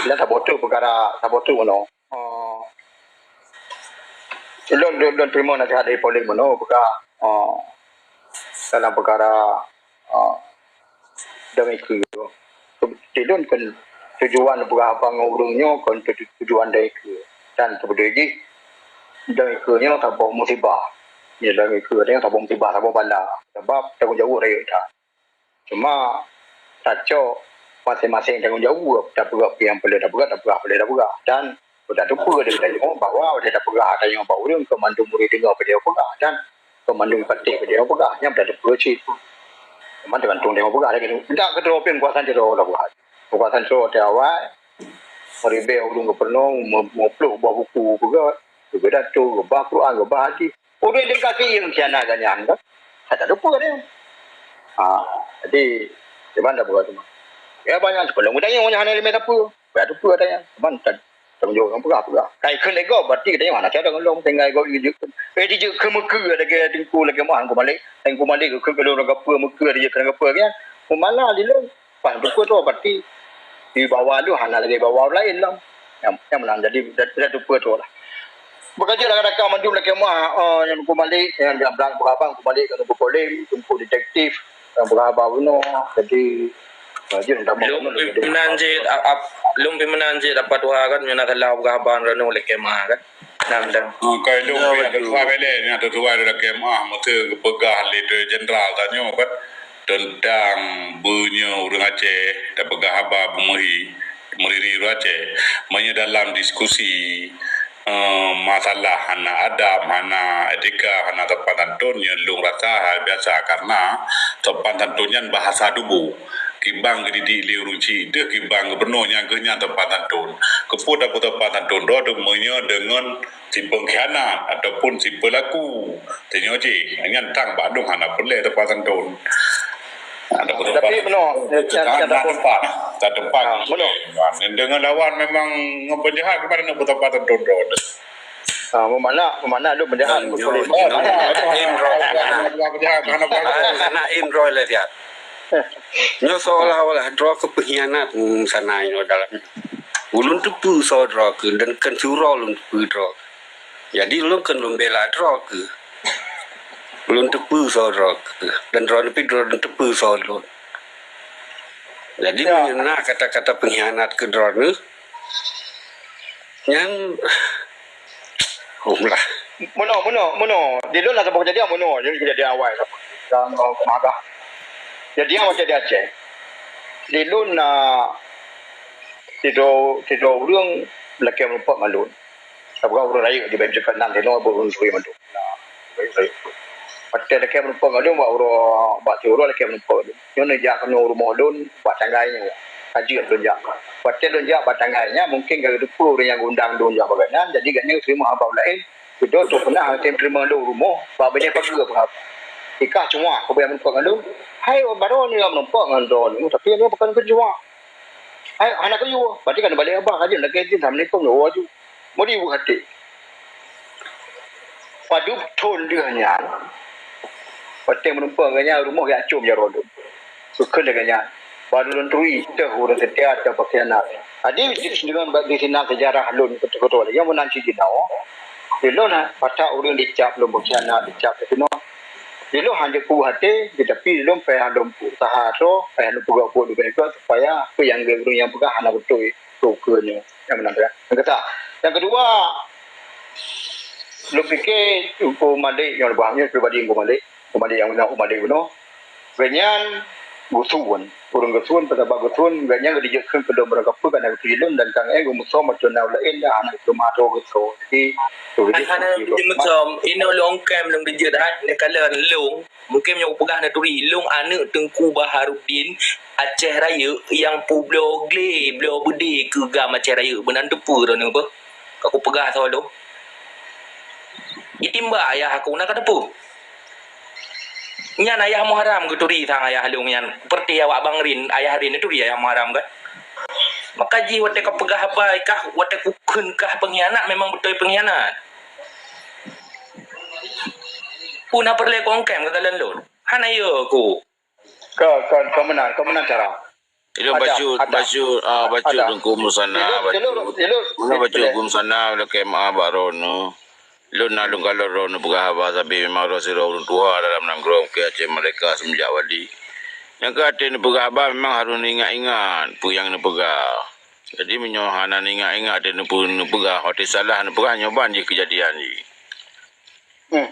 Lé saboh teuk peukara, saboh teuk meunoe. Oh. Lôn, lôn, lôn teurimong nasihat dari Pauline meunoe peugah, oh, dalam peukara, oh, dong ikeue. Di lôn kon tujuan peugah haba ngon ureueng nyoe kon tu-, tujuan dong ikeue. Dan teubeudôh jih dong ikeue nyoe saboh musibah. Nyoe lagèe keu tanyoe saboh musibah, saboh bala. Sabab tanggong jaweueb rayeuk that. Cuma tacok maséng-maséng tanggong jaweueb, tapeugah nyang peureulee tapeugah, tapeugah peureulee tapeugah. Dan beutateupeue lé geutanyoe bahwa watèe tapeugah tanyoe bak ureueng, keu mandum ureueng deungö peue nyang peugah dan keu mandum patéh peue nyang peugah, nyan beutateupeue cit. Cuma teugantung tanyoe peugah lagèe nyoe. Dak keudroe pih kuasa sidroe lah buat. Kuasa sidroe watèe awai, meuribèe ureueng geupeureunoe, me-, meupluek buah buku peugah, geupidato, geubah Quran, geubah hadis. Ureueng deungka keu ié khianat geuh nyan kan? Hana teupeue deh. Ha, jadi, di mana buat tu? Ya, banyak sekolah muda yang hana ilmu apa. Buat apa tanya? Cuman tak tanggung jawab orang peugah, peugah. Kai kheun lego, berarti katanya mana cara ngelong tinggal go ijek. Eh, dijek keu meukeue lagèe Teungku lagèe mah Teungku Malik. Teungku Malik keu keu lôn ka peue meukeue dijek keu ka peue kan? Pemala di lôn. Pan teupeue tu berarti di bawah tu hana lagèe bawah laén lah. Nyang, nyang meunan jadi dah, dah teupeue tu lah. Bekerja rakan-rakan mandum lakèe meuah, eh, nyang Teungku Malik, nyang di Abang, Teungku Abang, Teungku Malik, Teungku Polem, Teungku Detektif, nyang Teungku Abang bunoe. Jadi, eh, jeuet tambah Lôn bunoe pih lagèe meunan jeuet, ap-, ap-, lôn pih meunan jeuet, apa tuha kan, meunyoe na salah Teungku Abang droeneuh lakèe meuah kan. Nah, dan Oh, kai lôn Ya, pih ada betul. tuha bèk lé, nyang ada tuha ada lakèe meuah, meuteue geupeugah lé Jenderal tanyoe kan, teuntang beunyoe ureueng Aceh tapeugah haba beumeuhi, meuriri ureueng Aceh. Meunyoe dalam diskusi, eh, masalah hana adab, hana etika, hana sopan santun, nyoe lôn rasa hal biasa, karena sopan santun nyan bahasa tuboh. Kiban geudidik lé ureueng chik deuh, kiban geupeureunoe, nyan keuh nyan sopan santun. Keupeue tapeusopan santun droe teuh meunyoe deungon si peungkhianat ataupun si peulaku. Tanyoe jih, nyan trang bak dong hana peureulèe sopan santun. Nah, ada Tapi peuteupat. meunoe, eh, Nah, cara nah, tempat. Tak tempat. Ah, meunoe. Nah, dengan lawan memang ngon penjahat kemarin nak peuteupat tentu droe. Ah, meumana, meumana lôn penjahat. Nyoe, nyoe, nyoe. Penjahat, hana Ah, penjahat. Hana im droe lé siat. Nyoe seolah-olah droe keu pengkhianat, hmm, sana nyoe dalam. Ulôn teupeue soe droe keu dan keu syuroe lôn teupeue droe. Jadi lôn keu lôn bela droe keu. Lôn teupeue soe droe keu dan droe neupih droe lôn teupeue soe lôn. Jadi Ya. meunyoe na kata-kata pengkhianat keu droeneuh, nyan, oh, lah. Meunoe, meunoe, meunoe. Di lôn na saboh kejadian meunoe, jadi kejadian awai saboh. Dan, oh, maga. Jadi awai jadi Aceh. Di lôn na sidroe, sidroe ureueng lakèe meurumpok ngon lôn. Saboh ureueng rayeuk di Baitu Keunan tinoe beuh ureueng turi mandum. Nah, rayeuk-rayeuk. Watèe lakèe meurumpok ngon lôn bak uroe, bak siuroe lakèe meurumpok ngon lôn. Nyoe neujak keunoe rumoh lôn bak tanggai nyoe. Ka jeuet lôn jak. Watèe lôn jak bak tanggai nyan, mungken ka geuteupeue ureueng nyang geundang lôn jak bak gobnyan, jadi gobnyan geuteurimong haba laén. Keudroe tu peunah tem teurimong lôn rumoh, bak binéh pageue peugah. Ikah cuma keu bak meurumpok ngon lôn. Hai, baroe nyoe meurumpok ngon droeneuh, tapi nyoe bukan keu cuma. Hai, hana keuyue. Berarti kan balik abah ka jeuet lagèe jih, assalamualaikum, nyoe laju. Meuri buet até. Padub thon lheueh nyan, watèe meurumpok ngon nyan rumoh geujak com jaroe lôn. Geukheun lagèe nyan, "Baro lôn turi, teuh ureueng seutia atau pengkhianat." Jadi, deungon bak di sinan seujarah lôn keutô-keutô lagèe meunan cit jinoe. Di lôn, ha, patak ureueng dicap lôn pengkhianat, dicap di sinoe. Di lôn hana jeuet kubu até, tetapi di lôn payah lôn peusaha droe, payah lôn peugah buet leubeh gèt supaya peue nyang ureueng nyang peugah hana beutôi. Su keu nyoe. Nyang meunan, ya. Nyang keusa. Nyang keudua, lôn pike Teungku Malik nyoe leubeh nyoe pribadi Teungku Malik. Teungku Malik nyang na Teungku Malik bunoe. Gobnyan geusuon. Ureueng geusuon, peugah bak geusuon, gobnyan geudijeuet kheun keu lôn barangkapeue ka na geuturi lôn dan tang éh geumeusom atau na laén dah hana geuteurimong atau geusuon. Jadi, Hana, hana geuteurimong. Inoe lôn ongkém lôn dijeuet hai, neukalon lôn. Mungken meunyoe kupeugah neuturi, lôn aneuk Teungku Baharudin Aceh Rayeuk nyang peubloe glé, bloe beudé keu GAM Aceh Rayeuk. Meunan teupeue droeneuh beuh? Ka kupeugah soe lôn. Itimbak ayah aku na ka teupeue. Nyan ayah Muharram geuturi sang ayah lôn nyan. Peureuté awak Bang Rin, ayah Rin neuturi ayah Muharram kan? Maka jih watèe kapeugah haba kah, watèe kukheun kah pengkhianat, memang beutôi pengkhianat. Peue na peureulèe kuongkém keu kalon lôn? Hana yö ku. Ka, ka, ka meunan, ka meunan cara. Ilôn Ada, bacut, ada. bacut, ah, bacut Ada. Teungku Musana, Ilôn, bacut. ilôn, ilôn, Mana bacut ilôn. Teungku Musana, lakèe meu'ah bak droeneuh. Lôn na lôn kalon droeneuh peugah haba, tapi memang droe sidroe ureueng tuha dalam nanggroe, mungken Aceh Merdeka seumenjak wali. Nyang keu até neupeugah haba memang harôh neuingat-ingat peue nyang neupeugah. Jadi, meunyoe hana neuingat-ingat até neupeu-, neupeugah, watèe salah neupeugah, nyoe ban jih keujadian jih. Hmm.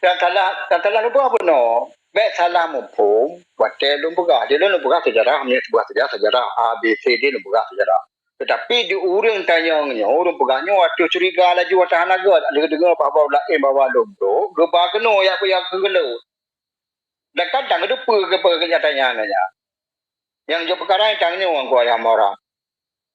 Dan salah, dan salah lôn peugah bunoe. Bék salah muphom, watée lôn peugah. Di lôn, lôn peugah seujarah, meunyoe peugah seujarah, seujarah A, B, C, D lôn peugah seujarah. Teutapi di ureuëng tanyong nyoe, ureuëng peugah nyoe, ateueh curiga laju, ateueh hana gét, lheueh deungoe bahwa laén bahwa lôn brok, geuba keunoe yak, yak keugeuleu. Dan kadang geuteupeue keu peue keunyataan nyan. Nyang jeuet peukara nyang tanyoe ngon kuah nyang mara.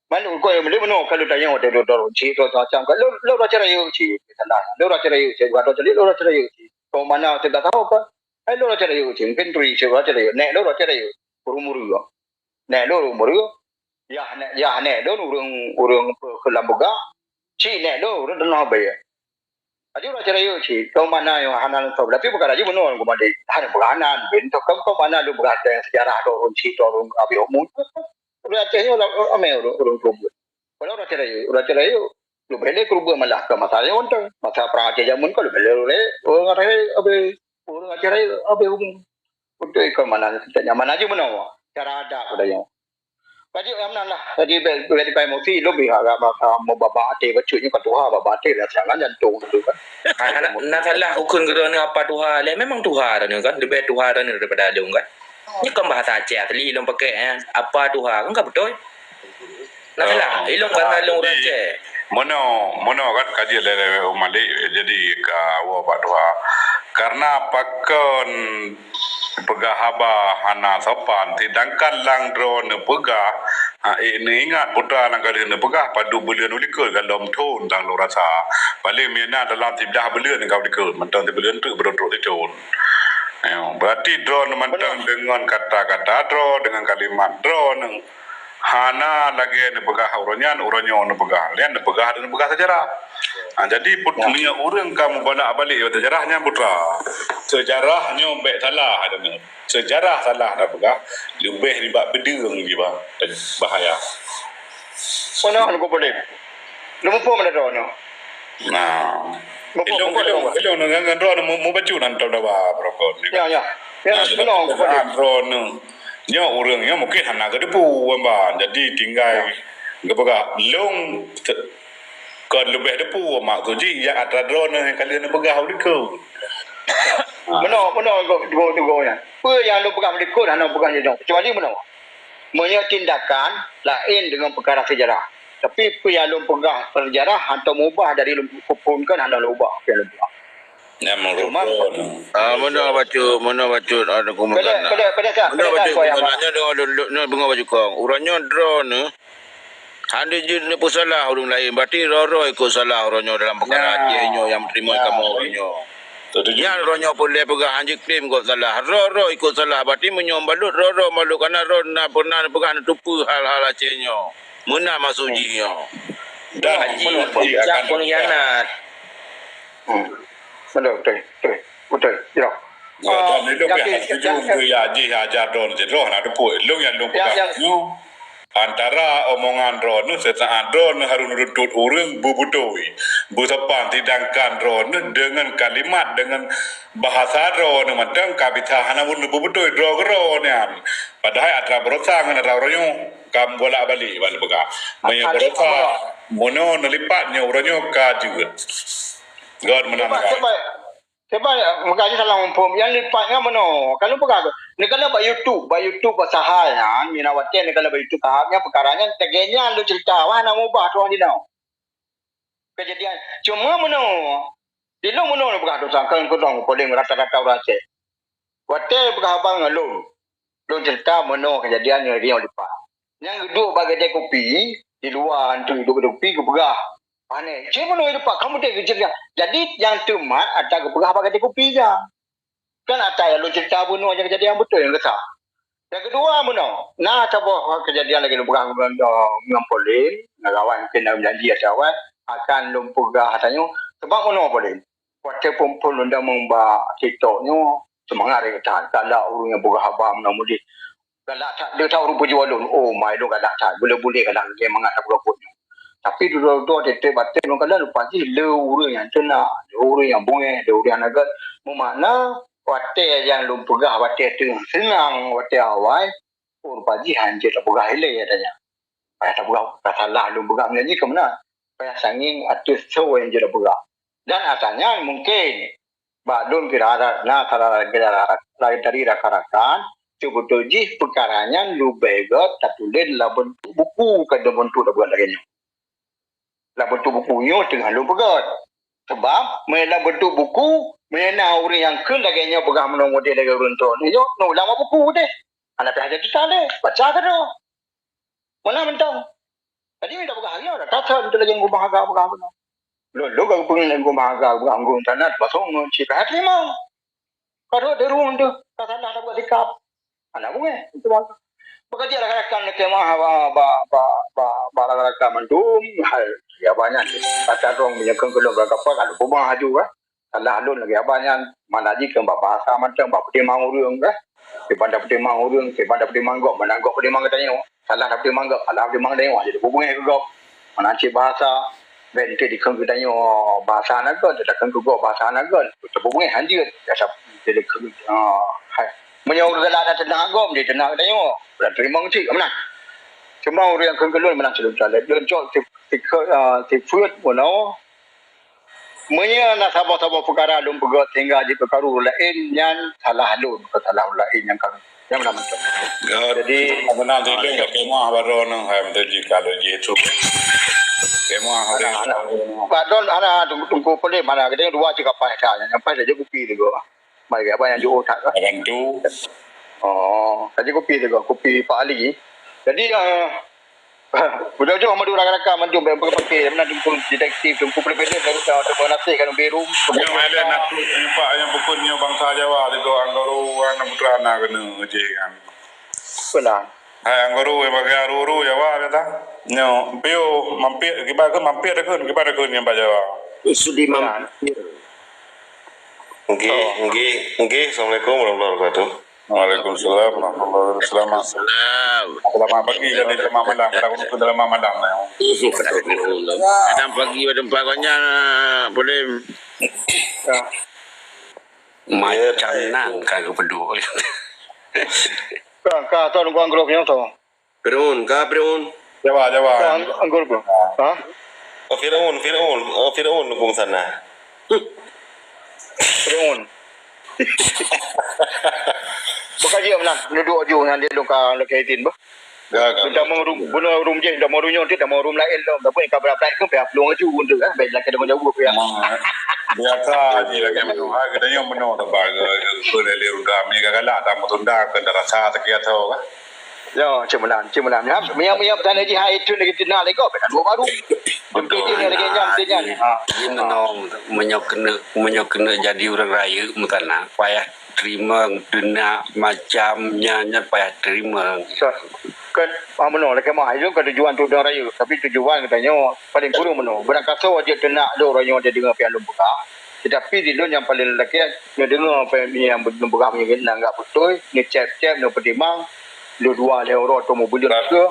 Man, kuah nyang meuli meunoe ka lôn tanyong watée lôn dorong cit, lôn macam ka lôn, lôn rasa rayeuk cit. Misalnya, lôn rasa rayeuk cit, bukan rasa rayeuk, lôn rasa rayeuk cit. Kau mana teuka tahu apa? Hai lôn rasa rayeuk cit, mungkin turi cit, rasa rayeuk. Nek lôn rasa rayeuk. Ureuëng Meureu. Nek lôn ureuëng Meureu. Yah nek, yah nek lôn ureuëng, ureuëng keu lam beugah. Cit nek lôn ureuëng Teungoh Bèe. Laju rasa rayeuk cit, kau mana nyang hana lôn tahu. Tapi peukara jih bunoe lôn keumalé. Hana peugah hana, ben toh kau, kau mana lôn peugah teuh seujarah droe ureuëng cit, droe ureuëng Abih Omon. Ureuëng Aceh nyoe lam, amé ureuëng, ureuëng keureubeuen. Padahai ureuëng Aceh rayeuk, ureuëng Aceh rayeuk. Leubeh lé keureubeuen malah keu masa nyoe teuh. Masa prang Aceh jameun ka leubeh lé, lé ureuëng Aceh rayeuk, abéh, ureuëng Aceh rayeuk, abéh Omon. Untuk ikon mana, setiap nyaman aja bunoe. Cara adat budaya. Kaji nyang meunan lah. Jadi, bèk, bèk, bèk emosi, lôn pih agak masa meubaba até bacut nyoe ka tuha, baba até dah serangan jantung tu kan. Ha, na, na salah ukeuen keu droeneuh apa tuha lé? Memang tuha droeneuh kan, leubeh tuha droeneuh daripada lôn kan. Nyoe kan bahasa Aceh asli lôn pakai, eh. Apa tuha kan ka beutôi. Na salah, ilôn kan lôn ureueng Aceh. Mono, mono kan kaji lé, lé Malik, jadi ka woe bak tuha. Karena pakon peugah haba hana sopan, sedangkan lam droe neupeugah, ha, eh, neuingat putra nyang ka lheueh neupeugah padub buleuen u likot ka lom thon nyang lôn rasa. Paléng meunan dalam siblaih buleuen ka u likot, mantong sibuleuen teuk beudôh trok sithon. Nyoe, berarti droe mantong deungon kata-kata droe, deungon kalimat droe, hana lagèe neupeugah uroe nyan, uroe nyoe neupeugah. Nyan neupeugah dan neupeugah seujarah. Ha, jadi, put-, meunyoe ureueng ka meubalak balik bak seujarah nyan, putra. Seujarah nyoe bèk salah, ada nyoe. Seujarah salah tapeugah, leubeh nibak beudeueng jih bah-, bahaya. Peue na lôn boleh. Lôn muphom dah droeneuh. Nah. Muphom, ilôn, muphom, ilôn, muphom. Ilôn ngon, ngon droeneuh mu-, mubacut nan tawa beurokon. Ya, ya. Ya, nah, ilôn, ilôn muphom. Droeneuh. Nyoe ureueng nyoe mungken hana geuteupeue ban. Jadi tinggai geupeugah lôn te-, kon leubeh teupeue maksud jih, nyang atra droeneuh nyang ka lheueh neupeugah u likot. Meunoe, meunoe teungku, teungku, teungku nyan. Peue nyang lôn peugah u likot hana peugah nyoe, kecuali meunoe. Meunyoe tindakan laén deungon peukara seujarah. Tapi peue nyang lôn peugah seujarah hantom ubah dari lôn phon kan hana lôn ubah, peue nyang lôn peugah. Nyan meurukon. Ah, meunoe bacut, meunoe bacut, ah, Teungku Muzan. Meunoe bacut, Teungku Muzan. Nyoe deungoe, deungoe bacut kong. Uroe nyoe droeneuh hana jeuet neupeusalah ureueng laén. Berarti droe-droe ikot salah uroe nyoe dalam peukara Aceh nyoe nyang meuteurimong kamoe uroe nyoe. Nyan uroe nyoe peureulèe peugah hana jeuet klem gob salah. Droe-droe ikot salah. Berarti meunyoe balut droe-droe balut, karena droe na pernah neupeugah neuteupeue hal-hal Aceh nyoe. Meunan maksud jih nyoe. Dah, haji puncak pengkhianat. Hmm. Betul, betul, betul. Betul, ya. Ya, ah, dan ilôn pih hana setuju keu ya jih ajar droeneuh sidroe hana teupeue. Ilôn nyang lôn peugah nyoe, antara omongan droeneuh seusaat droeneuh harôh neutuntut ureueng beubeutôi, beusopan, sedangkan droeneuh deungon kalimat, deungon bahasa droeneuh mantong ka bisa hana beubeutôi droe keudroe nyan. Padahai atra baroesa ngon atra uroe nyoe ka bolak-balik ban peugah. Meunyoe baroesa, meunoe neulipat nyoe uroe nyoe ka jeuet. Gèt meunan. Sebab, sebab, sebab, makajih salah muphom. Nyang lipat nyan meunoe. Ka lôn peugah tu. Neukalon bak YouTube, bak YouTube, bak saha nyan, mina watèe neukalon bak YouTube saha nyan, peukara nyan, lagèe nyan lôn cerita, wah, na mubah tuan jinoe. Kejadian. Cuma meunoe, di lôn meunoe lôn peugah tu sangkang keudong, paléng rata-rata ureueng Aceh. Watèe peugah haba ngon lôn, lôn cerita meunoe kejadian nyang riyeuk lipat. Nyang geuduek bak keudè kupi, di luwa, hantu duek keudè kupi, geupeugah. Pane, cit meunoe lipat, kamoe deh geucerita. Jadi, nyang teumat atra geupeugah bak keudè kupi nyan. Kan atra nyang lôn cerita bunoe nyang kejadian beutôi nyang geusa. Nyang keudua meunoe, na saboh kejadian lagèe lôn peugah ngon, ngon Pauline, ngon awai mungken na janji atra awai, akan lôn peugah atra nyoe. Sebab meunoe Pauline, watèe phôn-phôn lôn tamong bak TikTok nyoe, seumangat that, galak ureueng nyang peugah haba meunoe mudeh. Galak that, le that ureueng peujuah lôn. Oh, mai lôn galak that. Bulèe-bulèe galak lagèe mangat that peugah buet nyoe. Tapi dudoe-dudoe, tiep-tiep batèe lôn kalon, lôn paji le ureueng nyang teunak, le ureueng nyang beungèh, le ureueng nyang nagèt. Meumakna, watèe nyang lôn peugah, watèe teungoh seunang, watèe awai, oh, lôn paji hanjeuet tapeugah ilèe atra nyan. Payah tapeugah, ka salah lôn peugah meunan jih keu meunan. Payah sangèng ateueh soe nyang jeuet tapeugah. Dan atra nyan mungken Bak lôn kira na salah kira dari rakan-rakan, seubeutôi jih peukara nyan leubeh gét tatuléh lam beuntuk buku, ka dalam beuntuk lagée nyoe. Lam beuntuk buku nyoe teungoh lôn peugét. Sabab meunyoe lam beuntuk buku, meunyoe na ureuëng nyang kheun lagée nyoe peugah meunoe model lagée ureuëng droe nyoe, nyoe lam buku deh. Hana payah jadi tuléh, baca keudroe. Meunan mantong. Jadi mita peugah nyoe dah that beutôi lagée Teungku Mahaga peugah meunoe. Lôn lôn ka geupeungieng lé Teungku Mahaga peugah Teungku Muzana basong ngon cit payah teurimong. Ka rhot di rueng teuh, ka salah dah buat sikap. Hana beungéh, itu bang. Beukajak rakan-rakan lé kemah ba ba ba ba ba rakan-rakan mandum, hai, ya banyak. Kata dong meunyoe keu keulôn bak kapal, ka lôn peugah laju, eh. Salah lôn lagée haba nyan, mana jih keu bak bahasa mantong, bak peutimang ureuëng, eh. Keu banda peutimang ureuëng, keu banda peutimang gob, mana gob peutimang geutanyoe. Salah na peutimang gob, salah peutimang geutanyoe, jadi beubungéh keu gob. Mana cit bahasa, bèk enteuk dikheun geutanyoe bahasa na gét, takheun keu gob bahasa na gét, teubeubungéh hanjeuet. Biasa jadi kheun, ah, hai. Meunyoe ureuëng galak na teunak gob, jadi teunak geutanyoe. Udah teurimong cit, meunan. Cuma ureuëng nyang kheun keu lôn meunan silôn caleb. Lôn cok si-, si-, ah, sifeuet bunoe. Meunyoe na saboh-saboh peukara lôn peugét sehingga jipeukaru ureuëng laén, nyan salah lôn, bukan salah ureuëng laén nyang karu. Nyan meunan mantong. Jadi, meunan dilèe kat kemah baroe nang hai beutôi jih kalau jih tu. Kemah ada, ada. Pak Don, ada Teungku, Teungku Peulem, ada. Kita dua cit ka paih ka, nyang paih saja kupi tu. Mari, abang nyang jeuet that ka. Abang tu. Oh, saja kupi tu, kupi Pak Ali. Jadi, eh, Udah jauh madu rakan-rakan mandum bèk pakai-pakai, mana Teungku detektif, Teungku Peulem dari Teungku Nasih kan biru. Nyoe ada nak nampak yang pukul nyoe bangsa Jawa tu, Anggoro, anak putra anak kena je kan. Benar. Hai Anggoro yang bagi aru-aru Jawa dia tak. Nyoe, pio mampir, kibar ke mampir dah kun, kibar dah kun yang bak Jawa. Sudi mampir. Nggih, nggih, nggih. Assalamualaikum warahmatullahi wabarakatuh. Waalaikumsalam warahmatullahi wabarakatuh. Selamat. Salam. Selamat pagi dan selamat malam. Kadang pun selamat malam, ya. Kadang pagi pada empat konyol, boleh. Ya. Macam nang ka geupeuduk. Ka, ka, atau nunggu anggur nyang tu. Fir'aun, ka Fir'aun? Jawa, Jawa. Ka ang-, anggur tu. Ha? Oh, Fir'aun, Fir'aun. Oh, Fir'aun nunggu sana. Fir'aun. Bukan dia menang. Duduk aju nyan dia dong ka laki itin bah. Ga, ga. Dah mau rum, bunuh rum je, dah mau runyong tu, dah mau rum lain dong. Tapi ka berat-berat ke, payah peluang aju pun tu kan. Baik laki dengan jauh payah. Biasa je lagi menung. Ha, kita yang menung tempat ke, ke, ke lele udah. Mereka galak tak mau tunda ke darasa tak kira tahu kan. Ya, cik menang, cik menang. Ya, mia-mia petani ji hai tu lagi tina lego, beda dua baru. Betul. Dia lagi nyam, dia nyam. Ha. Meunyoe, meunyoe keuneuk, meunyoe keuneuk jadi ureuëng rayeuk meukanan, payah teurimong, teunak, macam nyan, nyan payah teurimong. Kan, ah, meunoe, lagèe mah, itu kan tujuan tu ureuëng rayeuk. Tapi tujuan geutanyoe paling kureueng meunoe. Beurangkasoe jeuet teunak lôn uroe nyoe jadi deungoe pian lôn peugah. Tetapi di lôn nyang paling lagèe, nyoe deungoe apa nyang lôn peugah nyoe anggap beutôi, nyoe cep-cep, nyoe peutimang, lôn dua lhèe uroe tu meubuleuen ke,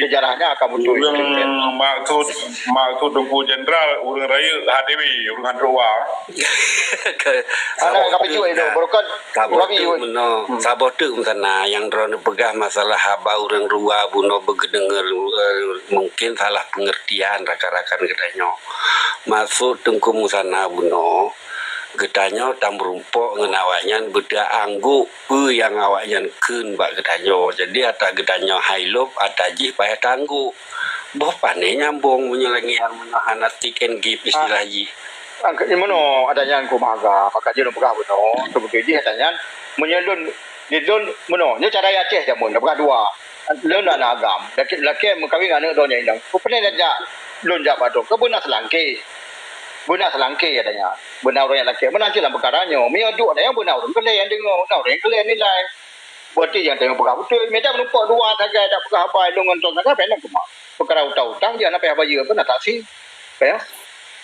sejarahnya akan beutôi. Ureuëng maksud, maksud Teungku Jenderal, ureuëng rayeuk H T W, ureuëng hantu wa. Anak kapit cuy tu, barokan. Saboh teuk meunoe, saboh teuk meunoe nyang droeneuh peugah masalah haba ureuëng luwa bunoe beugeudeungoe, eh, mungkin salah pengertian rakan-rakan geutanyoe. Maksud Teungku Muzana bunoe, geutanyoe tameurumpok ngon awaknyan beuteuangguk peue nyang awaknyan kheun bak geutanyoe. Jadi ata geutanyoe hai lôb, ata jih payah tangguk. Boh pane nyambong meunyoe lagèe nyan, meunyoe hana tiek and give istilah jih. Angkat ni meunoe ada nyang ku maga, maka jeuet peugah bunoe, seubeutôi jih ada nyan. Meunyoe lôn, di lôn meunoe, nyoe cara Aceh jameun, peugah dua. Lôn aneuk agam, laki, laki meukawen ngon aneuk droeneuh inong. Peue peureulèe jak lôn jak bak droe, keu beuna seulangké. Beuna seulangké ada nyan. Beuna ureuëng nyang laki, meunan cit lam peukara nyoe. Meunyoe duek ada nyang beuna ureuëng keulai nyang deungoe, beuna ureuëng keulai nilai. Berarti nyang tanyoe peugah beutôi, mita meurumpok dua sagai dak peugah haba lôn ngon droe sagai, payah na keumah. Peukara utang-utang jih hana payah bayeue pun na saksi. Payah.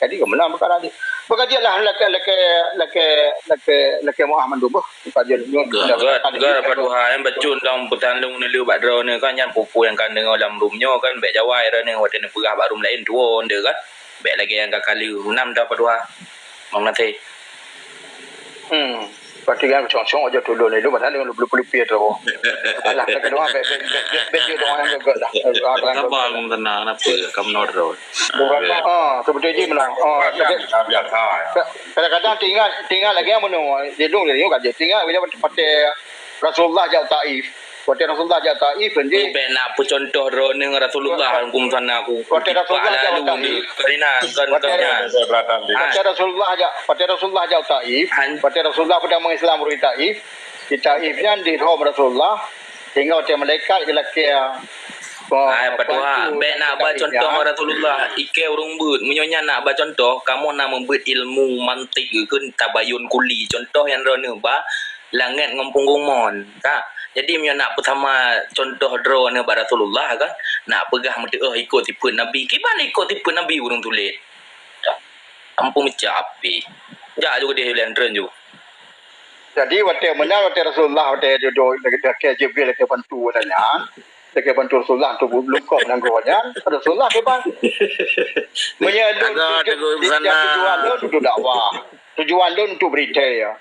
Jadi keumeunang peukara jih. Peukara jih lah lakèe, lakèe, lakèe, lakèe, lakèe meuah mandum beuh. Peukara jih nyoe. Gèt, gèt, gèt, Pak Tuha, nyang bacut lom peutan lôn neulheueh bak droeneuh kan, nyan peue-peue nyang ka deungoe lam rum nyoe kan, bèk jawai droeneuh watèe neupeugah bak rum laén tuwoe nyoe kan. Bèk lagèe nyang ka kali. Meunan dah Pak Tuha. Meunan teuh. Hmm. Pati kan cong-cong aja tulun itu padahal dengan lebih-lebih itu. Alah, tak keluar, bet, bet, bet, bet, bet, dia doang yang gagal lah. Ah, terang. Kenapa kamu tenang? Kenapa kamu nodro? Bukan, ah, sebetulnya menang. Ah, tapi biasa, biasa, ya. Kadang-kadang tinggal, tinggal lagi yang menung. Dia dong dia juga je. Tinggal dia pakai Rasulullah jak Taif. Pakai Rasulullah jak Taif kan je. Ubek nak apa contoh droneung Rasulullah hukum sana aku. Pakai Rasulullah jak Taif. Karina kan kau nya. Pakai Rasulullah jak, pakai Rasulullah jak Taif. Pakai Rasulullah pertama Islam ureueng Taif. Di Taif nyan di Rom Rasulullah. Sehingga watèe malaikat geulakèe, ah, patuha, bèk nak ba contoh Rasulullah, ikèe ureueng beuet. Meunyoe nyan nak ba contoh, kamoe na meubeuet ilmu mantik keu tabayun kuli. Contoh nyang droeneuh ba langèt ngon punggong mon, ka. Jadi meunyoe nak peusama contoh droeneuh bak Rasulullah, ka, nak peugah meuteuôh ikot sifeuet Nabi, kiban ikot sifeuet Nabi ureueng tuléh. Ampôn meucapé. Jak ju keudeh lé Andrew ju. Jadi watèe meunan, watèe Rasulullah, watèe dudoe lakèe Jibril lakèe bantu watèe nyan, lakèe bantu Rasulullah untuk lungkôh nanggroe nyan, Rasulullah kiban. Meunyoe lôn tujuan lôn untuk dakwah, tujuan lôn untuk berita.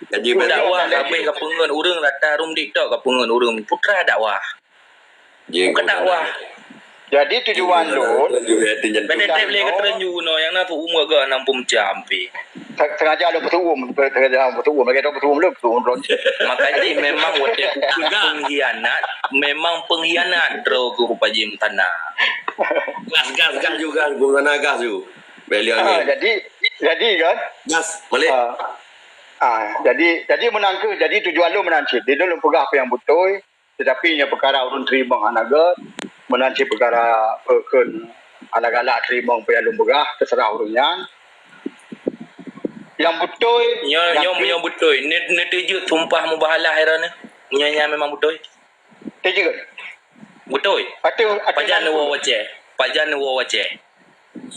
Jadi dakwah habéh ka peungeut ureueng rata rum TikTok ka peungeut ureueng putra dakwah. Bukan dakwah. Jadi tujuan lôn, bèk trép lé ka treun ju nyoe nyang na tuum gaga nam pum cam pih. Sengaja lôn peutuum, sengaja lôn peutuum, lagèe lôn peutuum lôn, peutuum lôn. Makanya memang watèe bukan pengkhianat, memang pengkhianat droe guru Pak Jim Tana. Gas, gas, gas juga, bukan gas ju. Bèk liang. Ah, jadi, jadi kan? Gas, balik. Ah, ah, jadi, jadi meunan kheueh, jadi tujuan lôn meunan cit. Di lôn peugah apa nyang beutôi, Tetapi nyoe peukara ureueng teurimong hana gèt, meunan cit peukara, eh, kheun hana galak teurimong peue nyang lôn peugah, teuseurah ureueng nyan. Nyang beutôi, nyoe, nyoe, nyoe beutôi. Neu-, neuteujeuet sumpah mubahalaih droeneuh. Nyoe nyan memang beutôi. Teujeuet. Beutôi. Ateueh, ateueh pajan neuwoe wacèe. Pajan neuwoe wacèe.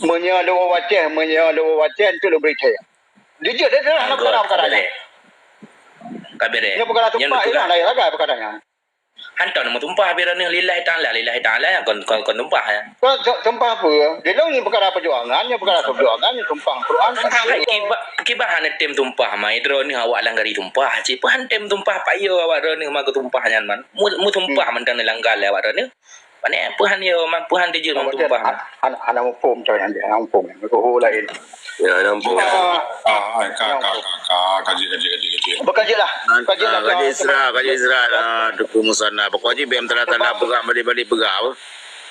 Meunyoe neuwoe wacèe, meunyoe neuwoe wacèe, enteuk lôn bri thèe. Jujur, dia dah hana peukara-peukara nyan. Ka bereh. Nyoe peukara sumpah, ilang lain sagai peukara nyan. Hantom meusumpah bira neuh lillahi ta'ala, lillahi ta'ala, kon, kon, kon sumpah, ya. Kon su-, sumpah apa? Di dalam ni perkara perjuangan, ni perkara perjuangan, ni sumpah Quran. Kiban, kiban hana tem sumpah, mai droeneuh awak langgar sumpah. Cit pun hana tem sumpah, payo awak droeneuh maka sumpah nyan man. Mu, mu sumpah mantong neulanggar lé awak droeneuh. Pane peuhan yo, man peuhan dijeuet man tumpah. Hana, hana muphom cara nyan, hana muphom. Ho lain. Ya, hana muphom. Ah, ah, ka, ka, ka, ka, kaji, kaji, kaji, kaji. Beukaji lah. Kaji lah, kaji Isra, kaji Isra, ah, Teungku Musana. Pokok jih bèk tala-tala peugah, balik-balik peugah.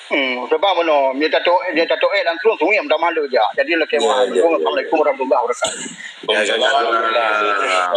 Hmm, sebab meunoe, nyoe tato, nyoe tato eh langsung sungai minta malu je. Jadi, lakèe meuah. Assalamualaikum warahmatullahi wabarakatuh. Waalaikumsalam.